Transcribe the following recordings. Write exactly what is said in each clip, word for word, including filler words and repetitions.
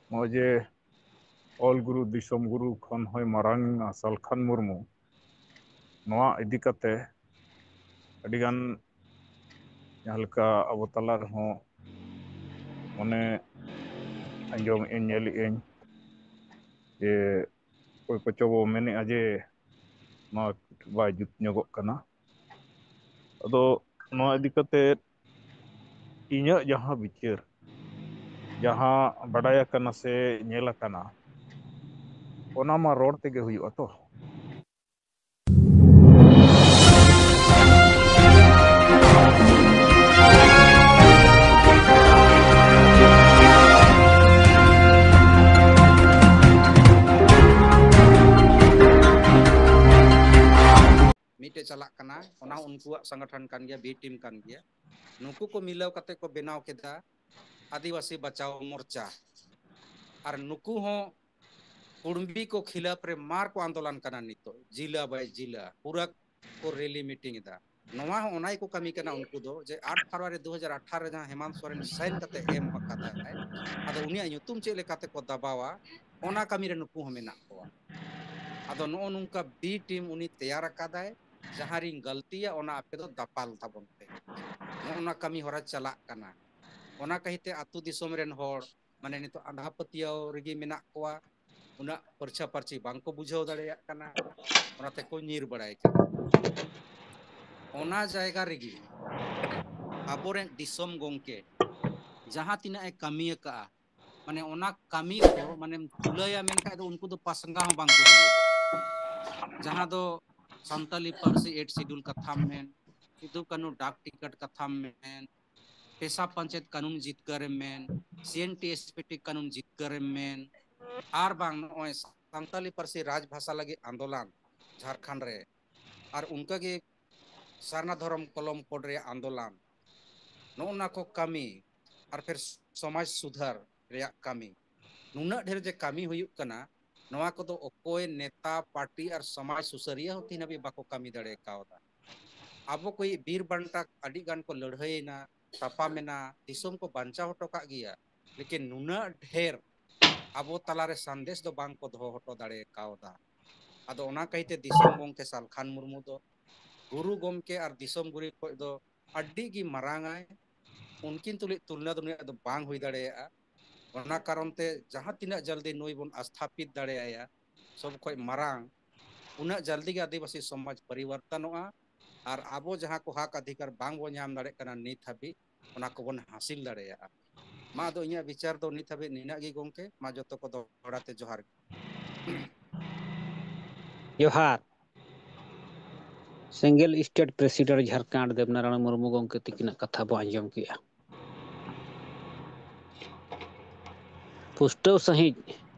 ᱱᱚᱜᱼᱚᱭ ᱡᱮ ᱚᱞ ᱜᱩᱨᱩ ᱫᱤᱥᱚᱢ ᱜᱩᱨᱩ ᱠᱷᱚᱱ ᱦᱚᱸᱭ ᱢᱟᱨᱟᱝ ᱥᱟᱞᱠᱷᱟᱱ ᱢᱩᱨᱢᱩ, ᱱᱚᱣᱟ ᱤᱫᱤ ᱠᱟᱛᱮ ᱟᱹᱰᱤᱜᱟᱱ ᱡᱟᱦᱟᱸ ᱞᱮᱠᱟ ᱟᱵᱚ ᱛᱟᱞᱟ ᱨᱮᱦᱚᱸ ᱢᱟᱱᱮ ᱟᱸᱡᱚᱢᱮᱫ ᱟᱹᱧ, ᱧᱮᱞᱮᱫ ᱟᱹᱧ ᱡᱮ ᱚᱠᱚᱭ ᱠᱚᱪᱚ ᱵᱚ ᱢᱮᱱᱮᱫᱼᱟ ᱡᱮ ᱱᱚᱣᱟ ᱵᱟᱭ ᱡᱩᱛ ᱧᱚᱜᱚᱜ ᱠᱟᱱᱟ᱾ ᱟᱫᱚ ᱱᱚᱣᱟ ᱤᱫᱤ ᱠᱟᱛᱮ ᱤᱧᱟᱹᱜ ᱡᱟᱦᱟᱸ ᱵᱤᱪᱟᱹᱨ, ᱡᱟᱦᱟᱸ ᱵᱟᱰᱟᱭ ᱟᱠᱟᱱᱟ ᱥᱮ ᱧᱮᱞ ᱟᱠᱟᱱᱟ, ᱚᱱᱟ ᱢᱟ ᱨᱚᱲ ᱛᱮᱜᱮ ᱦᱩᱭᱩᱜᱼᱟ ᱛᱚ᱾ ᱢᱤᱫᱴᱮᱡ ᱪᱟᱞᱟᱜ ᱠᱟᱱᱟ, ᱚᱱᱟ ᱦᱚᱸ ᱩᱱᱠᱩᱣᱟᱜ ᱥᱚᱝᱜᱚᱴᱷᱚᱱ ᱠᱟᱱ ᱜᱮᱭᱟ, ᱵᱤ ᱴᱤᱢ ᱠᱟᱱ ᱜᱮᱭᱟ᱾ ᱱᱩᱠᱩ ᱠᱚ ᱢᱤᱞᱟᱹᱣ ᱠᱟᱛᱮ ᱠᱚ ᱵᱮᱱᱟᱣ ᱠᱮᱫᱟ ᱟᱹᱫᱤᱵᱟᱹᱥᱤ ᱵᱟᱪᱟᱣ ᱢᱳᱨᱪᱟ᱾ ᱟᱨ ᱱᱩᱠᱩ ᱦᱚᱸ ᱠᱩᱲᱢᱤ ᱠᱚ ᱠᱷᱤᱞᱟᱯ ᱨᱮ ᱢᱟᱨ ᱠᱚ ᱟᱱᱫᱳᱞᱚᱱ ᱠᱟᱱᱟ ᱱᱤᱛᱚᱜ, ᱡᱤᱞᱟ ᱵᱟᱭ ᱡᱤᱞᱟ ᱯᱩᱨᱟᱹ ᱠᱚ ᱨᱮᱞᱤ ᱢᱤᱴᱤᱝ ᱮᱫᱟ᱾ ᱱᱚᱣᱟ ᱦᱚᱸ ᱚᱱᱟ ᱜᱮᱠᱚ ᱠᱟᱹᱢᱤ ᱠᱟᱱᱟ ᱩᱱᱠᱩ ᱫᱚ, ᱡᱮ ᱟᱴ ᱯᱷᱮᱵᱽᱨᱩᱣᱟᱨᱤ ᱫᱩ ᱦᱟᱡᱟᱨ ᱟᱴᱷᱟᱨᱚ ᱨᱮ ᱡᱟᱦᱟᱸ ᱦᱮᱢᱟᱱᱛ ᱥᱚᱨᱮᱱ ᱥᱟᱭᱤᱱ ᱠᱟᱛᱮ ᱮᱢ ᱟᱠᱟᱫᱟᱭ, ᱟᱫᱚ ᱩᱱᱤᱭᱟᱜ ᱧᱩᱛᱩᱢ ᱪᱮᱫ ᱞᱮᱠᱟᱛᱮ ᱠᱚ ᱫᱟᱵᱟᱣᱟ, ᱚᱱᱟ ᱠᱟᱹᱢᱤ ᱨᱮ ᱱᱩᱠᱩ ᱦᱚᱸ ᱢᱮᱱᱟᱜ ᱠᱚᱣᱟ᱾ ᱟᱫᱚ ᱱᱚᱜᱼᱚ ᱱᱚᱝᱠᱟ ᱵᱤ ᱴᱤᱢ ᱩᱱᱤ ᱛᱮᱭᱟᱨ ᱟᱠᱟᱫᱟᱭ, ᱡᱟᱦᱟᱸ ᱨᱤᱧ ᱜᱟᱹᱞᱛᱤᱭᱟ ᱚᱱᱟ ᱟᱯᱮ ᱫᱚ ᱫᱟᱯᱟᱞ ᱛᱟᱵᱚᱱ ᱯᱮ᱾ ᱱᱚᱜᱼᱚ ᱱᱚᱣᱟ ᱠᱟᱹᱢᱤ ᱦᱚᱨᱟ ᱪᱟᱞᱟᱜ ᱠᱟᱱᱟ᱾ ᱚᱱᱟ ᱠᱷᱟᱹᱛᱤᱨ ᱛᱮ ᱟᱹᱛᱩ ᱫᱤᱥᱚᱢ ᱨᱮᱱ ᱦᱚᱲ ᱢᱟᱱᱮ ᱱᱤᱛᱚᱜ ᱟᱸᱫᱷᱟ ᱯᱟᱹᱛᱭᱟᱹᱣ ᱨᱮᱜᱮ ᱢᱮᱱᱟᱜ ᱠᱚᱣᱟ, ᱩᱱᱟᱹᱜ ᱯᱟᱹᱨᱪᱷᱟ ᱯᱟᱹᱨᱪᱷᱤ ᱵᱟᱝ ᱠᱚ ᱵᱩᱡᱷᱟᱹᱣ ᱫᱟᱲᱮᱭᱟᱜ ᱠᱟᱱᱟ, ᱚᱱᱟ ᱛᱮᱠᱚ ᱧᱤᱨ ᱵᱟᱲᱟᱭ ᱠᱟᱱᱟ᱾ ᱚᱱᱟ ᱡᱟᱭᱜᱟ ᱨᱮᱜᱮ ᱟᱵᱚᱨᱮᱱ ᱫᱤᱥᱚᱢ ᱜᱚᱢᱠᱮ ᱡᱟᱦᱟᱸ ᱛᱤᱱᱟᱹᱜ ᱮ ᱠᱟᱹᱢᱤ ᱟᱠᱟᱫᱼᱟ, ᱢᱟᱱᱮ ᱚᱱᱟ ᱠᱟᱹᱢᱤ ᱠᱚ ᱢᱟᱱᱮᱢ ᱛᱩᱞᱟᱹᱭᱟ ᱢᱮᱱᱠᱷᱟᱱ ᱫᱚ ᱩᱱᱠᱩ ᱫᱚ ᱯᱟᱥᱱᱟᱣ ᱦᱚᱸ ᱵᱟᱝ ᱠᱚ ᱦᱩᱭᱩᱜᱼᱟ᱾ ᱡᱟᱦᱟᱸ ᱫᱚ ᱥᱟᱱᱛᱟᱞᱤ ᱯᱟᱹᱨᱥᱤ ᱮᱭᱤᱴ ᱥᱤᱰᱩᱞ ᱠᱟᱛᱷᱟᱢ ᱢᱮᱱ, ᱥᱤᱫᱩ ᱠᱟᱹᱱᱩ ᱰᱟᱠ ᱴᱤᱠᱤᱴ ᱠᱟᱛᱷᱟᱢ ᱢᱮᱱ, ᱯᱮᱥᱟ ᱯᱚᱧᱪᱟᱭᱮᱛ ᱠᱟᱹᱱᱩᱱ ᱡᱤᱛᱠᱟᱹᱨᱮᱢ ᱢᱮᱱ, ᱥᱤ N T S P T ᱠᱟᱹᱱᱩᱱ ᱡᱤᱛᱠᱟᱹᱨᱮᱢ ᱢᱮᱱ, ᱟᱨ ᱵᱟᱝ ᱱᱚᱜᱼᱚᱭ ᱥᱟᱱᱛᱟᱞᱤ ᱯᱟᱹᱨᱥᱤ ᱨᱟᱡᱽ ᱵᱷᱟᱥᱟ ᱞᱟᱹᱜᱤᱫ ᱟᱱᱫᱳᱞᱚᱱ ᱡᱷᱟᱲᱠᱷᱚᱸᱰ ᱨᱮ, ᱟᱨ ᱚᱱᱠᱟᱜᱮ ᱥᱟᱨᱱᱟ ᱫᱷᱚᱨᱚᱢ ᱠᱚᱞᱚᱢ ᱠᱳᱰ ᱨᱮᱭᱟᱜ ᱟᱱᱫᱳᱞᱚᱱ, ᱱᱚᱜᱼᱚ ᱱᱟ ᱠᱚ ᱠᱟᱹᱢᱤ, ᱟᱨ ᱯᱷᱮᱨ ᱥᱚᱢᱟᱡᱽ ᱥᱩᱫᱷᱟᱹᱨ ᱨᱮᱭᱟᱜ ᱠᱟᱹᱢᱤ, ᱱᱩᱱᱟᱹᱜ ᱰᱷᱮᱨ ᱡᱮ ᱠᱟᱹᱢᱤ ᱦᱩᱭᱩᱜ ᱠᱟᱱᱟ, ᱱᱚᱣᱟ ᱠᱚᱫᱚ ᱚᱠᱚᱭ ᱱᱮᱛᱟ, ᱯᱟᱨᱴᱤ ᱟᱨ ᱥᱚᱢᱟᱡᱽ ᱥᱩᱥᱟᱹᱨᱤᱭᱟᱹ ᱦᱚᱸ ᱛᱮᱦᱮᱧ ᱦᱟᱹᱵᱤᱡ ᱵᱟᱠᱚ ᱠᱟᱹᱢᱤ ᱫᱟᱲᱮ ᱠᱟᱣᱫᱟ᱾ ᱟᱵᱚ ᱠᱚ ᱵᱤᱨ ᱵᱟᱱᱴᱟ ᱟᱹᱰᱤ ᱜᱟᱱ ᱠᱚ ᱞᱟᱹᱲᱦᱟᱹᱭᱮᱱᱟ, ᱛᱟᱯᱟᱢᱮᱱᱟ, ᱫᱤᱥᱚᱢ ᱠᱚ ᱵᱟᱧᱪᱟᱣ ᱦᱚᱴᱚ ᱠᱟᱜ ᱜᱮᱭᱟ, ᱞᱮᱠᱤᱱ ᱱᱩᱱᱟᱹᱜ ᱰᱷᱮᱨ ᱟᱵᱚ ᱛᱟᱞᱟᱨᱮ ᱥᱟᱸᱫᱮᱥ ᱫᱚ ᱵᱟᱝ ᱠᱚ ᱫᱚᱦᱚ ᱦᱚᱴᱚ ᱫᱟᱲᱮ ᱠᱟᱣᱫᱟ᱾ ᱟᱫᱚ ᱚᱱᱟ ᱠᱟᱭᱛᱮ ᱫᱤᱥᱚᱢ ᱜᱚᱢᱠᱮ ᱥᱟᱞᱠᱷᱟᱱ ᱢᱩᱨᱢᱩ ᱫᱚ ᱜᱩᱨᱩ ᱜᱚᱢᱠᱮ ᱟᱨ ᱫᱤᱥᱚᱢ ᱜᱩᱨᱤ ᱠᱷᱚᱱ ᱫᱚ ᱟᱹᱰᱤ ᱜᱮ ᱢᱟᱨᱟᱝ ᱟᱭ᱾ ᱩᱱᱠᱤᱱ ᱛᱩᱞᱩᱡ ᱛᱩᱞᱱᱟ ᱫᱚ ᱱᱩᱭᱟᱜ ᱫᱚ ᱵᱟᱝ ᱦᱩᱭ ᱫᱟᱲᱮᱭᱟᱜᱼᱟ᱾ ᱚᱱᱟ ᱠᱟᱨᱚᱱ ᱛᱮ ᱡᱟᱦᱟᱸ ᱛᱤᱱᱟᱹᱜ ᱡᱚᱞᱫᱤ ᱱᱩᱭ ᱵᱚᱱ ᱟᱥᱛᱷᱟᱯᱤᱛ ᱫᱟᱲᱮᱭᱟᱭᱟ, ᱥᱚᱵ ᱠᱷᱚᱱ ᱢᱟᱨᱟᱝ, ᱩᱱᱟᱹᱜ ᱡᱚᱞᱫᱤ ᱜᱮ ᱟᱹᱫᱤᱵᱟᱹᱥᱤ ᱥᱚᱢᱟᱡᱽ ᱯᱚᱨᱤᱵᱚᱨᱛᱚᱱᱚᱜᱼᱟ᱾ ᱟᱨ ᱟᱵᱚ ᱡᱟᱦᱟᱸ ᱠᱚ ᱦᱟᱠ ᱚᱫᱷᱤᱠᱟᱨ ᱵᱟᱝ ᱵᱚᱱ ᱧᱟᱢ ᱫᱟᱲᱮᱭᱟᱜ ᱠᱟᱱᱟ ᱱᱤᱛ ᱦᱟᱹᱵᱤᱡ, ᱚᱱᱟ ᱠᱚᱵᱚᱱ ᱦᱟᱹᱥᱤᱞ ᱫᱟᱲᱮᱭᱟᱜᱼᱟ᱾ ᱢᱟ, ᱟᱫᱚ ᱤᱧᱟᱹᱜ ᱵᱤᱪᱟᱹᱨ ᱫᱚ ᱱᱤᱛ ᱦᱟᱹᱵᱤᱡ ᱱᱤᱱᱟᱹᱜ ᱜᱮ ᱜᱚᱢᱠᱮ᱾ ᱢᱟ, ᱡᱚᱛᱚ ᱠᱚ ᱫᱚᱦᱲᱟ ᱛᱮ ᱡᱚᱦᱟᱨ ᱜᱮ᱾ ᱡᱚᱦᱟᱨ᱾ Single state president Jharkhand Debnarayan Murmu ᱜᱚᱢᱠᱮ ᱛᱤᱠᱤᱱᱟᱜ ᱠᱟᱛᱷᱟ ᱵᱚ ᱟᱸᱡᱚᱢ ᱠᱮᱜᱼᱟ᱾ ᱯᱩᱥᱴᱟᱹᱣ ᱥᱟᱺᱦᱤᱡ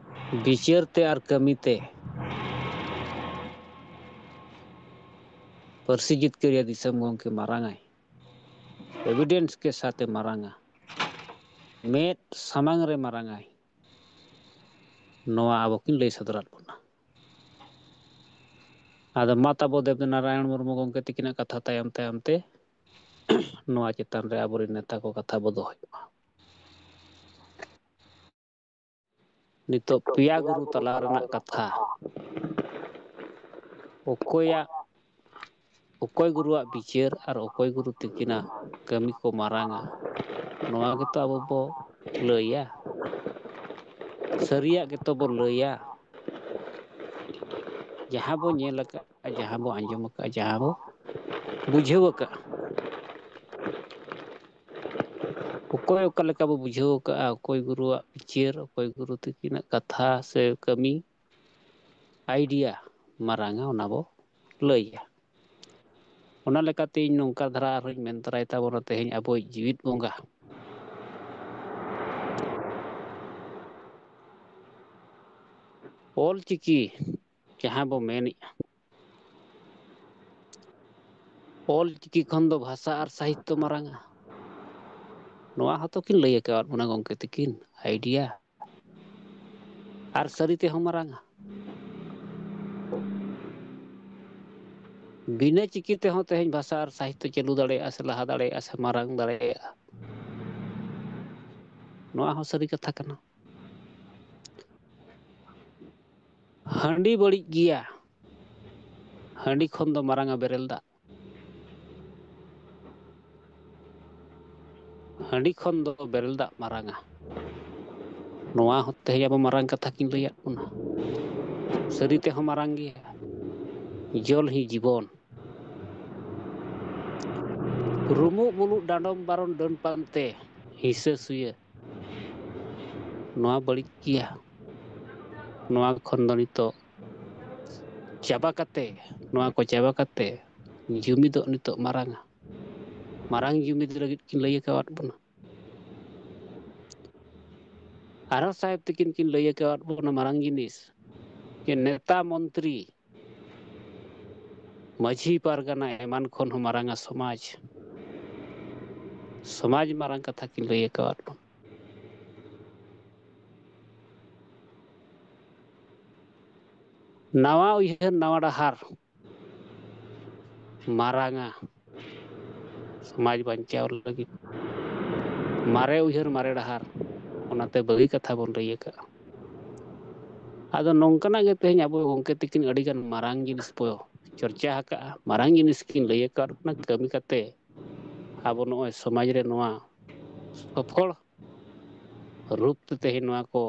ᱵᱤᱪᱟᱹᱨ ᱛᱮ ᱟᱨ ᱠᱟᱹᱢᱤ ᱛᱮ ᱯᱟᱹᱨᱥᱤ ᱡᱤᱛᱠᱟᱹᱨᱤᱭᱟᱹ ᱫᱤᱥᱚᱢ ᱜᱚᱢᱠᱮ ᱢᱟᱨᱟᱝᱟᱭ, ᱮᱵᱤᱰᱮᱱᱥ ᱠᱮ ᱥᱟᱛᱮ ᱢᱟᱨᱟᱝᱟ, ᱢᱮᱫ ᱥᱟᱢᱟᱝ ᱨᱮ ᱢᱟᱨᱟᱝᱟᱭ᱾ ᱱᱚᱣᱟ ᱟᱵᱚ ᱠᱤᱱ ᱞᱟᱹᱭ ᱥᱚᱫᱚᱨᱟᱫ ᱵᱚᱱᱟ᱾ ᱟᱫᱚ ᱢᱟ ᱛᱟᱵᱚ ᱫᱮᱵᱽ ᱱᱟᱨᱟᱭᱚᱬ ᱢᱩᱨᱢᱩ ᱜᱚᱢᱠᱮ ᱛᱤᱠᱤᱱᱟᱜ ᱠᱟᱛᱷᱟ ᱛᱟᱭᱚᱢ ᱛᱟᱭᱚᱢ ᱛᱮ ᱱᱚᱣᱟ ᱪᱮᱛᱟᱱ ᱨᱮ ᱟᱵᱚᱨᱮᱱ ᱱᱮᱛᱟ ᱠᱚ ᱠᱟᱛᱷᱟ ᱵᱚ ᱫᱚᱦᱚᱭ ᱢᱟ᱾ ᱱᱤᱛᱚᱜ ᱯᱮᱭᱟ ᱜᱩᱨᱩ ᱛᱟᱞᱟ ᱨᱮᱱᱟᱜ ᱠᱟᱛᱷᱟ, ᱚᱠᱚᱭᱟᱜ, ᱚᱠᱚᱭ ᱜᱩᱨᱩᱣᱟᱜ ᱵᱤᱪᱟᱹᱨ ᱟᱨ ᱚᱠᱚᱭ ᱜᱩᱨᱩ ᱛᱤᱠᱤᱱᱟᱜ ᱠᱟᱹᱢᱤ ᱠᱚ ᱢᱟᱨᱟᱝᱟ, ᱱᱚᱣᱟ ᱜᱮᱛᱚ ᱟᱵᱚ ᱵᱚ ᱞᱟᱹᱭᱟ᱾ ᱥᱟᱹᱨᱤᱭᱟᱜ ᱜᱮᱛᱚ ᱵᱚ ᱞᱟᱹᱭᱟ᱾ ᱡᱟᱦᱟᱸ ᱵᱚ ᱧᱮᱞ ᱟᱠᱟᱫᱼᱟ, ᱡᱟᱦᱟᱸ ᱵᱚ ᱟᱸᱡᱚᱢ ᱟᱠᱟᱫᱼᱟ, ᱡᱟᱦᱟᱸ ᱵᱚ ᱵᱩᱡᱷᱟᱹᱣ ᱟᱠᱟᱫᱼᱟ, ᱚᱠᱚᱭ ᱚᱠᱟ ᱞᱮᱠᱟ ᱵᱚ ᱵᱩᱡᱷᱟᱹᱣ ᱟᱠᱟᱫᱼᱟ, ᱚᱠᱚᱭ ᱜᱩᱨᱩᱣᱟᱜ ᱵᱤᱪᱟᱹᱨ, ᱚᱠᱚᱭ ᱜᱩᱨᱩ ᱛᱤᱠᱤᱱᱟᱜ ᱠᱟᱛᱷᱟ ᱥᱮ ᱠᱟᱹᱢᱤ, ᱟᱭᱰᱤᱭᱟ ᱢᱟᱨᱟᱝᱟ, ᱚᱱᱟ ᱵᱚ ᱞᱟᱹᱭᱟ᱾ ᱚᱱᱟ ᱞᱮᱠᱟᱛᱮ ᱤᱧ ᱱᱚᱝᱠᱟ ᱫᱷᱟᱨᱟ ᱟᱨᱦᱚᱸᱧ ᱢᱮᱱ ᱛᱚᱨᱟᱭ ᱛᱟᱵᱚᱱᱟ, ᱛᱮᱦᱮᱧ ᱟᱵᱚᱭᱤᱡ ᱡᱤᱣᱤᱫ ᱵᱚᱸᱜᱟ ᱚᱞ ᱪᱤᱠᱤ ᱡᱟᱦᱟᱸ ᱵᱚ ᱢᱮᱱᱮᱜᱼᱟ, ᱚᱞ ᱪᱤᱠᱤ ᱠᱷᱚᱱ ᱫᱚ ᱵᱷᱟᱥᱟ ᱟᱨ ᱥᱟᱦᱤᱛᱛᱚ ᱢᱟᱨᱟᱝᱟ᱾ ᱱᱚᱣᱟ ᱦᱚᱸᱛᱚ ᱠᱤᱱ ᱞᱟᱹᱭ ᱟᱠᱟᱫ ᱵᱚᱱᱟ ᱜᱚᱢᱠᱮ ᱛᱤᱠᱤᱱ, ᱟᱭᱰᱤᱭᱟ ᱟᱨ ᱥᱟᱹᱨᱤ ᱛᱮᱦᱚᱸ ᱢᱟᱨᱟᱝᱟ᱾ ᱵᱤᱱᱟᱹ ᱪᱤᱠᱤ ᱛᱮᱦᱚᱸ ᱛᱮᱦᱮᱧ ᱵᱷᱟᱥᱟ ᱟᱨ ᱥᱟᱦᱤᱛᱛᱚ ᱪᱟᱹᱞᱩ ᱫᱟᱲᱮᱭᱟᱜᱼᱟ ᱥᱮ ᱞᱟᱦᱟ ᱫᱟᱲᱮᱭᱟᱜᱼᱟ ᱥᱮ ᱢᱟᱨᱟᱝ ᱫᱟᱲᱮᱭᱟᱜᱼᱟ᱾ ᱱᱚᱣᱟ ᱦᱚᱸ ᱥᱟᱹᱨᱤ ᱠᱟᱛᱷᱟ ᱠᱟᱱᱟ᱾ ᱦᱟᱺᱰᱤ ᱵᱟᱹᱲᱤᱡ ᱜᱮᱭᱟ, ᱦᱟᱺᱰᱤ ᱠᱷᱚᱱ ᱫᱚ ᱢᱟᱨᱟᱝᱟ ᱵᱮᱨᱮᱞ ᱫᱟᱜ᱾ ᱦᱟᱺᱰᱤ ᱠᱷᱚᱱ ᱫᱚ ᱵᱮᱨᱮᱞ ᱫᱟᱜ ᱢᱟᱨᱟᱝᱟ᱾ ᱱᱚᱣᱟ ᱦᱚᱸ ᱛᱮᱦᱮᱧ ᱟᱵᱚ ᱢᱟᱨᱟᱝ ᱠᱟᱛᱷᱟ ᱠᱤᱱ ᱞᱟᱹᱭᱟᱫ ᱵᱚᱱᱟ᱾ ᱥᱟᱹᱨᱤ ᱛᱮᱦᱚᱸ ᱢᱟᱨᱟᱝ ᱜᱮᱭᱟ᱾ ᱡᱚᱞ ᱦᱤ ᱡᱤᱵᱚᱱ᱾ ᱨᱩᱢᱩᱜ ᱢᱩᱞᱩᱜ ᱰᱟᱸᱰᱚᱢ ᱵᱟᱨᱚᱱ ᱰᱟᱹᱱ ᱯᱟᱱᱛᱮ ᱦᱤᱥᱟᱹ ᱥᱩᱭᱟᱹ᱾ ᱱᱚᱣᱟ ᱵᱟᱹᱲᱤᱡ ᱜᱮᱭᱟ᱾ ᱱᱚᱣᱟ ᱠᱷᱚᱱ ᱫᱚ ᱱᱤᱛᱚᱜ ᱪᱟᱵᱟ ᱠᱟᱛᱮ, ᱱᱚᱣᱟ ᱠᱚ ᱪᱟᱵᱟ ᱠᱟᱛᱮ ᱡᱩᱢᱤᱫᱚᱜ ᱱᱤᱛᱚᱜ ᱢᱟᱨᱟᱝᱟ᱾ ᱢᱟᱨᱟᱝ ᱡᱩᱢᱤᱫ ᱞᱟᱹᱜᱤᱫ ᱠᱤᱱ ᱞᱟᱹᱭ ᱟᱠᱟᱣᱟᱫ ᱵᱚᱱᱟ᱾ ᱟᱨᱦᱚᱸ ᱥᱟᱦᱮᱵ ᱛᱤᱠᱤᱱ ᱠᱤᱱ ᱞᱟᱹᱭ ᱟᱠᱟᱣᱟᱫ ᱵᱚᱱᱟ ᱢᱟᱨᱟᱝ ᱡᱤᱱᱤᱥ, ᱡᱮ ᱱᱮᱛᱟ ᱢᱚᱱᱛᱨᱤ, ᱢᱟᱹᱡᱷᱤ ᱯᱟᱨᱜᱟᱱᱟ ᱮᱢᱟᱱ ᱠᱷᱚᱱ ᱦᱚᱸ ᱢᱟᱨᱟᱝᱟ ᱥᱚᱢᱟᱡᱽ᱾ ᱥᱚᱢᱟᱡᱽ ᱢᱟᱨᱟᱝ ᱠᱟᱛᱷᱟ ᱠᱤᱱ ᱞᱟᱹᱭ ᱟᱠᱟᱣᱟᱫ ᱵᱚᱱᱟ᱾ ᱱᱟᱣᱟ ᱩᱭᱦᱟᱹᱨ, ᱱᱟᱣᱟ ᱰᱟᱦᱟᱨ, ᱢᱟᱨᱟᱝᱟ ᱥᱚᱢᱟᱡᱽ ᱵᱟᱧᱪᱟᱣ ᱞᱟᱹᱜᱤᱫ᱾ ᱢᱟᱨᱮ ᱩᱭᱦᱟᱹᱨ, ᱢᱟᱨᱮ ᱰᱟᱦᱟᱨ, ᱚᱱᱟᱛᱮ ᱵᱟᱹᱜᱤ ᱠᱟᱛᱷᱟ ᱵᱚᱱ ᱞᱟᱹᱭ ᱟᱠᱟᱫᱼᱟ᱾ ᱟᱫᱚ ᱱᱚᱝᱠᱟᱱᱟᱜ ᱜᱮ ᱛᱮᱦᱮᱧ ᱟᱵᱚ ᱜᱚᱢᱠᱮ ᱛᱤᱠᱤᱱ ᱟᱹᱰᱤᱜᱟᱱ ᱢᱟᱨᱟᱝ ᱡᱤᱱᱤᱥ ᱵᱚ ᱪᱚᱨᱪᱟ ᱟᱠᱟᱫᱼᱟ, ᱢᱟᱨᱟᱝ ᱡᱤᱱᱤᱥ ᱠᱤᱱ ᱞᱟᱹᱭ ᱟᱠᱟᱫ ᱵᱚᱱᱟ᱾ ᱠᱟᱹᱢᱤ ᱠᱟᱛᱮ ᱟᱵᱚ ᱱᱚᱜᱼᱚᱭ ᱥᱚᱢᱟᱡᱽ ᱨᱮ ᱱᱚᱣᱟ ᱥᱚᱯᱷᱚᱞ ᱨᱩᱯ ᱛᱮ ᱛᱮᱦᱮᱧ ᱱᱚᱣᱟ ᱠᱚ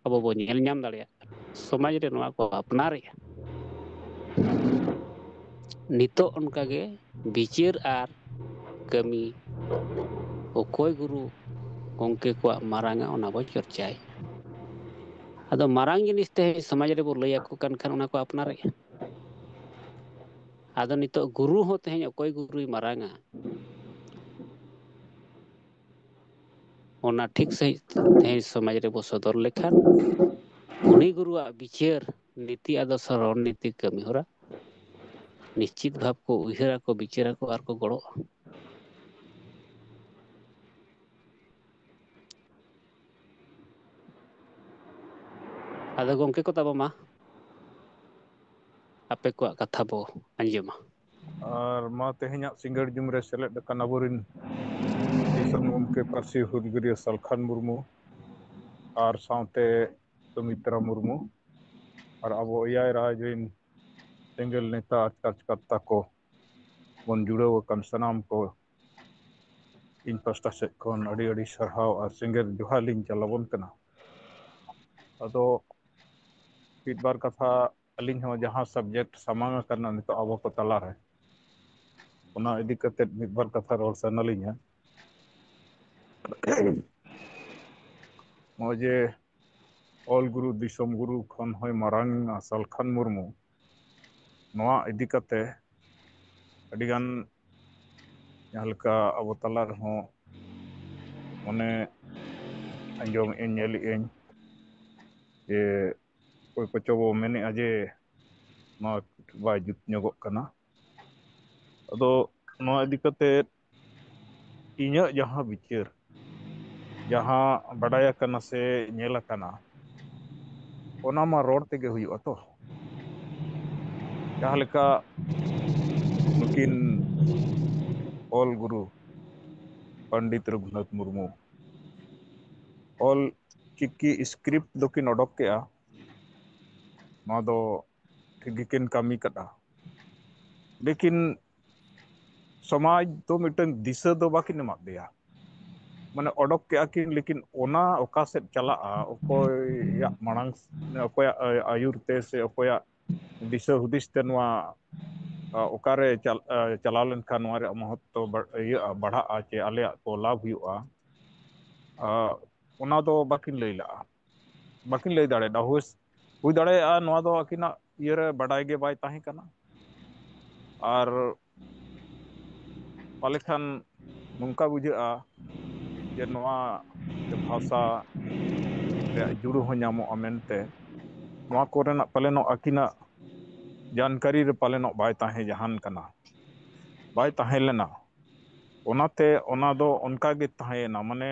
ᱟᱵᱚ ᱵᱚ ᱧᱮᱞ ᱧᱟᱢ ᱫᱟᱲᱮᱭᱟᱜ ᱠᱟᱱᱟ᱾ ᱥᱚᱢᱟᱡᱽ ᱨᱮ ᱱᱚᱣᱟ ᱠᱚ ᱟᱯᱱᱟᱨᱮᱜᱼᱟ᱾ ᱱᱤᱛᱚᱜ ᱚᱱᱠᱟᱜᱮ ᱵᱤᱪᱟᱹᱨ ᱟᱨ ᱠᱟᱹᱢᱤ ᱚᱠᱚᱭ ᱜᱩᱨᱩ ᱜᱚᱢᱠᱮ ᱠᱚᱣᱟᱜ ᱢᱟᱨᱟᱝᱟ, ᱚᱱᱟ ᱵᱚ ᱪᱚᱨᱪᱟᱭᱮᱫᱼᱟ᱾ ᱟᱫᱚ ᱢᱟᱨᱟᱝ ᱡᱤᱱᱤᱥ ᱛᱮᱦᱮᱧ ᱥᱚᱢᱟᱡᱽ ᱨᱮᱵᱚ ᱞᱟᱹᱭ ᱟᱠᱚ ᱠᱟᱱ ᱠᱷᱟᱱ ᱚᱱᱟ ᱠᱚ ᱟᱯᱱᱟᱨᱮᱜᱼᱟ᱾ ᱟᱫᱚ ᱱᱤᱛᱚᱜ ᱜᱩᱨᱩ ᱦᱚᱸ ᱛᱮᱦᱮᱧ ᱚᱠᱚᱭ ᱜᱩᱨᱩᱭ ᱢᱟᱨᱟᱝᱟ, ᱚᱱᱟ ᱴᱷᱤᱠ ᱥᱟᱺᱦᱤᱡ ᱛᱮᱦᱮᱧ ᱥᱚᱢᱟᱡᱽ ᱨᱮᱵᱚ ᱥᱚᱫᱚᱨ ᱞᱮᱠᱷᱟᱱ ᱩᱱᱤ ᱜᱩᱨᱩᱣᱟᱜ ᱵᱤᱪᱟᱹᱨ, ᱱᱤᱛᱤ ᱟᱫᱚᱨᱥᱚ, ᱨᱚᱲᱱᱤᱛᱤ, ᱠᱟᱹᱢᱤᱦᱚᱨᱟ ᱱᱤᱥᱪᱤᱛ ᱵᱷᱟᱵᱽ ᱠᱚ ᱩᱭᱦᱟᱹᱨᱟᱠᱚ, ᱵᱤᱪᱟᱹᱨᱟᱠᱚ ᱟᱨ ᱠᱚ ᱜᱚᱲᱚᱜᱼᱟ᱾ ᱟᱫᱚ ᱜᱚᱢᱠᱮ ᱠᱚ ᱛᱟᱵᱚ ᱢᱟ, ᱟᱯᱮ ᱠᱚᱣᱟᱜ ᱠᱟᱛᱷᱟ ᱵᱚ ᱟᱸᱡᱚᱢᱟ᱾ ᱟᱨ ᱢᱟ ᱛᱮᱦᱮᱧᱟᱜ ᱥᱤᱸᱜᱟᱹᱲ ᱡᱩᱢ ᱨᱮ ᱥᱮᱞᱮᱫ ᱟᱠᱟᱱ ᱟᱵᱚᱨᱮᱱ ᱫᱤᱥᱚᱢ ᱜᱚᱢᱠᱮ ᱯᱟᱹᱨᱥᱤ ᱦᱩᱞᱜᱟᱹᱨᱤᱭᱟᱹ ᱥᱟᱞᱠᱷᱟᱱ ᱢᱩᱨᱢᱩ ᱟᱨ ᱥᱟᱶᱛᱮ ᱥᱩᱢᱤᱛᱨᱟ ᱢᱩᱨᱢᱩ, ᱟᱨ ᱟᱵᱚ ᱮᱭᱟᱭ ᱨᱟᱭ ᱨᱮᱱ ᱥᱮᱸᱜᱮᱞ ᱱᱮᱛᱟ ᱟᱨ ᱠᱟᱨᱡᱚᱠᱚᱨᱛᱟ ᱠᱚ ᱵᱚᱱ ᱡᱩᱲᱟᱹᱣ ᱟᱠᱟᱱ ᱥᱟᱱᱟᱢ ᱠᱚ ᱤᱧ ᱯᱟᱥᱴᱟ ᱥᱮᱫ ᱠᱷᱚᱱ ᱟᱹᱰᱤ ᱟᱹᱰᱤ ᱥᱟᱨᱦᱟᱣ ᱟᱨ ᱥᱮᱸᱜᱮᱞ ᱡᱚᱦᱟᱨ ᱞᱤᱧ ᱪᱟᱞᱟᱵᱚᱱ ᱠᱟᱱᱟ᱾ ᱟᱫᱚ ᱢᱤᱫ ᱵᱟᱨ ᱠᱟᱛᱷᱟ ᱟᱹᱞᱤᱧ ᱦᱚᱸ ᱡᱟᱦᱟᱸ subject ᱥᱟᱢᱟᱝ ᱟᱠᱟᱱᱟ ᱱᱤᱛᱚᱜ ᱟᱵᱚ ᱠᱚ ᱛᱟᱞᱟᱨᱮ, ᱚᱱᱟ ᱤᱫᱤ ᱠᱟᱛᱮ ᱢᱤᱫ ᱵᱟᱨ ᱠᱟᱛᱷᱟ ᱨᱚᱲ ᱥᱟᱱᱟᱞᱤᱧᱟ᱾ ᱱᱚᱜᱼᱚᱭ ᱡᱮ ᱚᱞ ᱜᱩᱨᱩ ᱫᱤᱥᱚᱢ ᱜᱩᱨᱩ ᱠᱷᱚᱱ ᱦᱚᱸᱭ ᱢᱟᱨᱟᱝ ᱥᱟᱞᱠᱷᱟᱱ ᱢᱩᱨᱢᱩ, ᱱᱚᱣᱟ ᱤᱫᱤ ᱠᱟᱛᱮ ᱟᱹᱰᱤᱜᱟᱱ ᱡᱟᱦᱟᱸ ᱞᱮᱠᱟ ᱟᱵᱚ ᱛᱟᱞᱟ ᱨᱮᱦᱚᱸ ᱢᱟᱱᱮ ᱟᱸᱡᱚᱢᱮᱫ ᱟᱹᱧ, ᱧᱮᱞᱮᱫ ᱟᱹᱧ ᱡᱮ ᱚᱠᱚᱭ ᱠᱚᱪᱚ ᱵᱚ ᱢᱮᱱᱮᱫᱼᱟ ᱡᱮ ᱱᱚᱣᱟ ᱵᱟᱭ ᱡᱩᱛ ᱧᱚᱜᱚᱜ ᱠᱟᱱᱟ᱾ ᱟᱫᱚ ᱱᱚᱣᱟ ᱤᱫᱤ ᱠᱟᱛᱮ ᱤᱧᱟᱹᱜ ᱡᱟᱦᱟᱸ ᱵᱤᱪᱟᱹᱨ, ᱡᱟᱦᱟᱸ ᱵᱟᱰᱟᱭ ᱟᱠᱟᱱᱟ ᱥᱮ ᱧᱮᱞ ᱟᱠᱟᱱᱟ, ᱚᱱᱟ ᱢᱟ ᱨᱚᱲ ᱛᱮᱜᱮ ᱦᱩᱭᱩᱜᱼᱟ ᱛᱚ᱾ ᱡᱟᱦᱟᱸ ᱞᱮᱠᱟ ᱱᱩᱠᱤᱱ ᱚᱞ ᱜᱩᱨᱩ ᱯᱚᱱᱰᱤᱛ ᱨᱚᱜᱷᱩᱱᱟᱛᱷ ᱢᱩᱨᱢᱩ ᱚᱞ ᱪᱤᱠᱤ script ᱫᱚᱠᱤᱱ ᱚᱰᱚᱠ ᱠᱮᱜᱼᱟ, ᱱᱚᱣᱟ ᱫᱚ ᱴᱷᱤᱠ ᱜᱮᱠᱤᱱ ᱠᱟᱹᱢᱤ ᱠᱟᱫᱟ᱾ ᱞᱮᱠᱤᱱ ᱥᱚᱢᱟᱡᱽ ᱫᱚ ᱢᱤᱫᱴᱟᱝ ᱫᱤᱥᱟᱹ ᱫᱚ ᱵᱟᱹᱠᱤᱱ ᱮᱢᱟᱫ ᱫᱮᱭᱟ᱾ ᱢᱟᱱᱮ ᱚᱰᱚᱠ ᱠᱮᱜᱼᱟ ᱠᱤᱱ, ᱞᱮᱠᱤᱱ ᱚᱱᱟ ᱚᱠᱟ ᱥᱮᱫ ᱪᱟᱞᱟᱜᱼᱟ, ᱚᱠᱚᱭᱟᱜ ᱢᱟᱲᱟᱝ, ᱚᱠᱚᱭᱟᱜ ᱟᱹᱭᱩᱨ ᱛᱮ ᱥᱮ ᱚᱠᱚᱭᱟᱜ ᱫᱤᱥᱟᱹ ᱦᱩᱫᱤᱥ ᱛᱮ ᱱᱚᱣᱟ, ᱟ, ᱚᱠᱟᱨᱮ ᱪᱟᱞ-, ᱟ, ᱪᱟᱞᱟᱣ ᱞᱮᱱᱠᱷᱟᱱ ᱱᱚᱣᱟ ᱨᱮᱭᱟᱜ ᱢᱚᱦᱚᱛᱛᱚ ᱵᱟ-, ᱤᱭᱟᱹᱜᱼᱟ, ᱵᱟᱲᱦᱟᱜᱼᱟ ᱪᱮ ᱟᱞᱮᱭᱟᱜ ᱠᱚ ᱞᱟᱵᱷ ᱦᱩᱭᱩᱜᱼᱟ, ᱟ, ᱚᱱᱟ ᱫᱚ ᱵᱟᱹᱠᱤᱱ ᱞᱟᱹᱭ ᱞᱟᱜᱼᱟ, ᱵᱟᱹᱠᱤᱱ ᱞᱟᱹᱭ ᱫᱟᱲᱮᱭᱟᱫᱟ᱾ ᱦᱩᱭ, ᱦᱩᱭ ᱫᱟᱲᱮᱭᱟᱜᱼᱟ ᱱᱚᱣᱟ ᱫᱚ ᱟᱹᱠᱤᱱᱟᱜ ᱤᱭᱟᱹᱨᱮ ᱵᱟᱰᱟᱭ ᱜᱮ ᱵᱟᱭ ᱛᱟᱦᱮᱸ ᱠᱟᱱᱟ᱾ ᱟᱨ ᱯᱟᱞᱮ ᱠᱷᱟᱱ ᱱᱚᱝᱠᱟ ᱵᱩᱡᱷᱟᱹᱜᱼᱟ ᱡᱮ ᱱᱚᱣᱟ ᱵᱷᱟᱥᱟ ᱨᱮᱭᱟᱜ ᱡᱩᱲᱩ ᱦᱚᱸ ᱧᱟᱢᱚᱜᱼᱟ ᱢᱮᱱᱛᱮ, ᱱᱚᱣᱟ ᱠᱚᱨᱮᱱᱟᱜ ᱯᱟᱞᱮᱱᱚᱜ ᱟᱹᱠᱤᱱᱟᱜ ᱡᱟᱱᱠᱟᱨᱤ ᱨᱮ ᱯᱟᱞᱮᱱᱚᱜ ᱵᱟᱭ ᱛᱟᱦᱮᱸ ᱡᱟᱦᱟᱱ ᱠᱟᱱᱟ, ᱵᱟᱭ ᱛᱟᱦᱮᱸ ᱞᱮᱱᱟ᱾ ᱚᱱᱟᱛᱮ ᱚᱱᱟ ᱫᱚ ᱚᱱᱠᱟ ᱜᱮ ᱛᱟᱦᱮᱸᱭᱮᱱᱟ, ᱢᱟᱱᱮ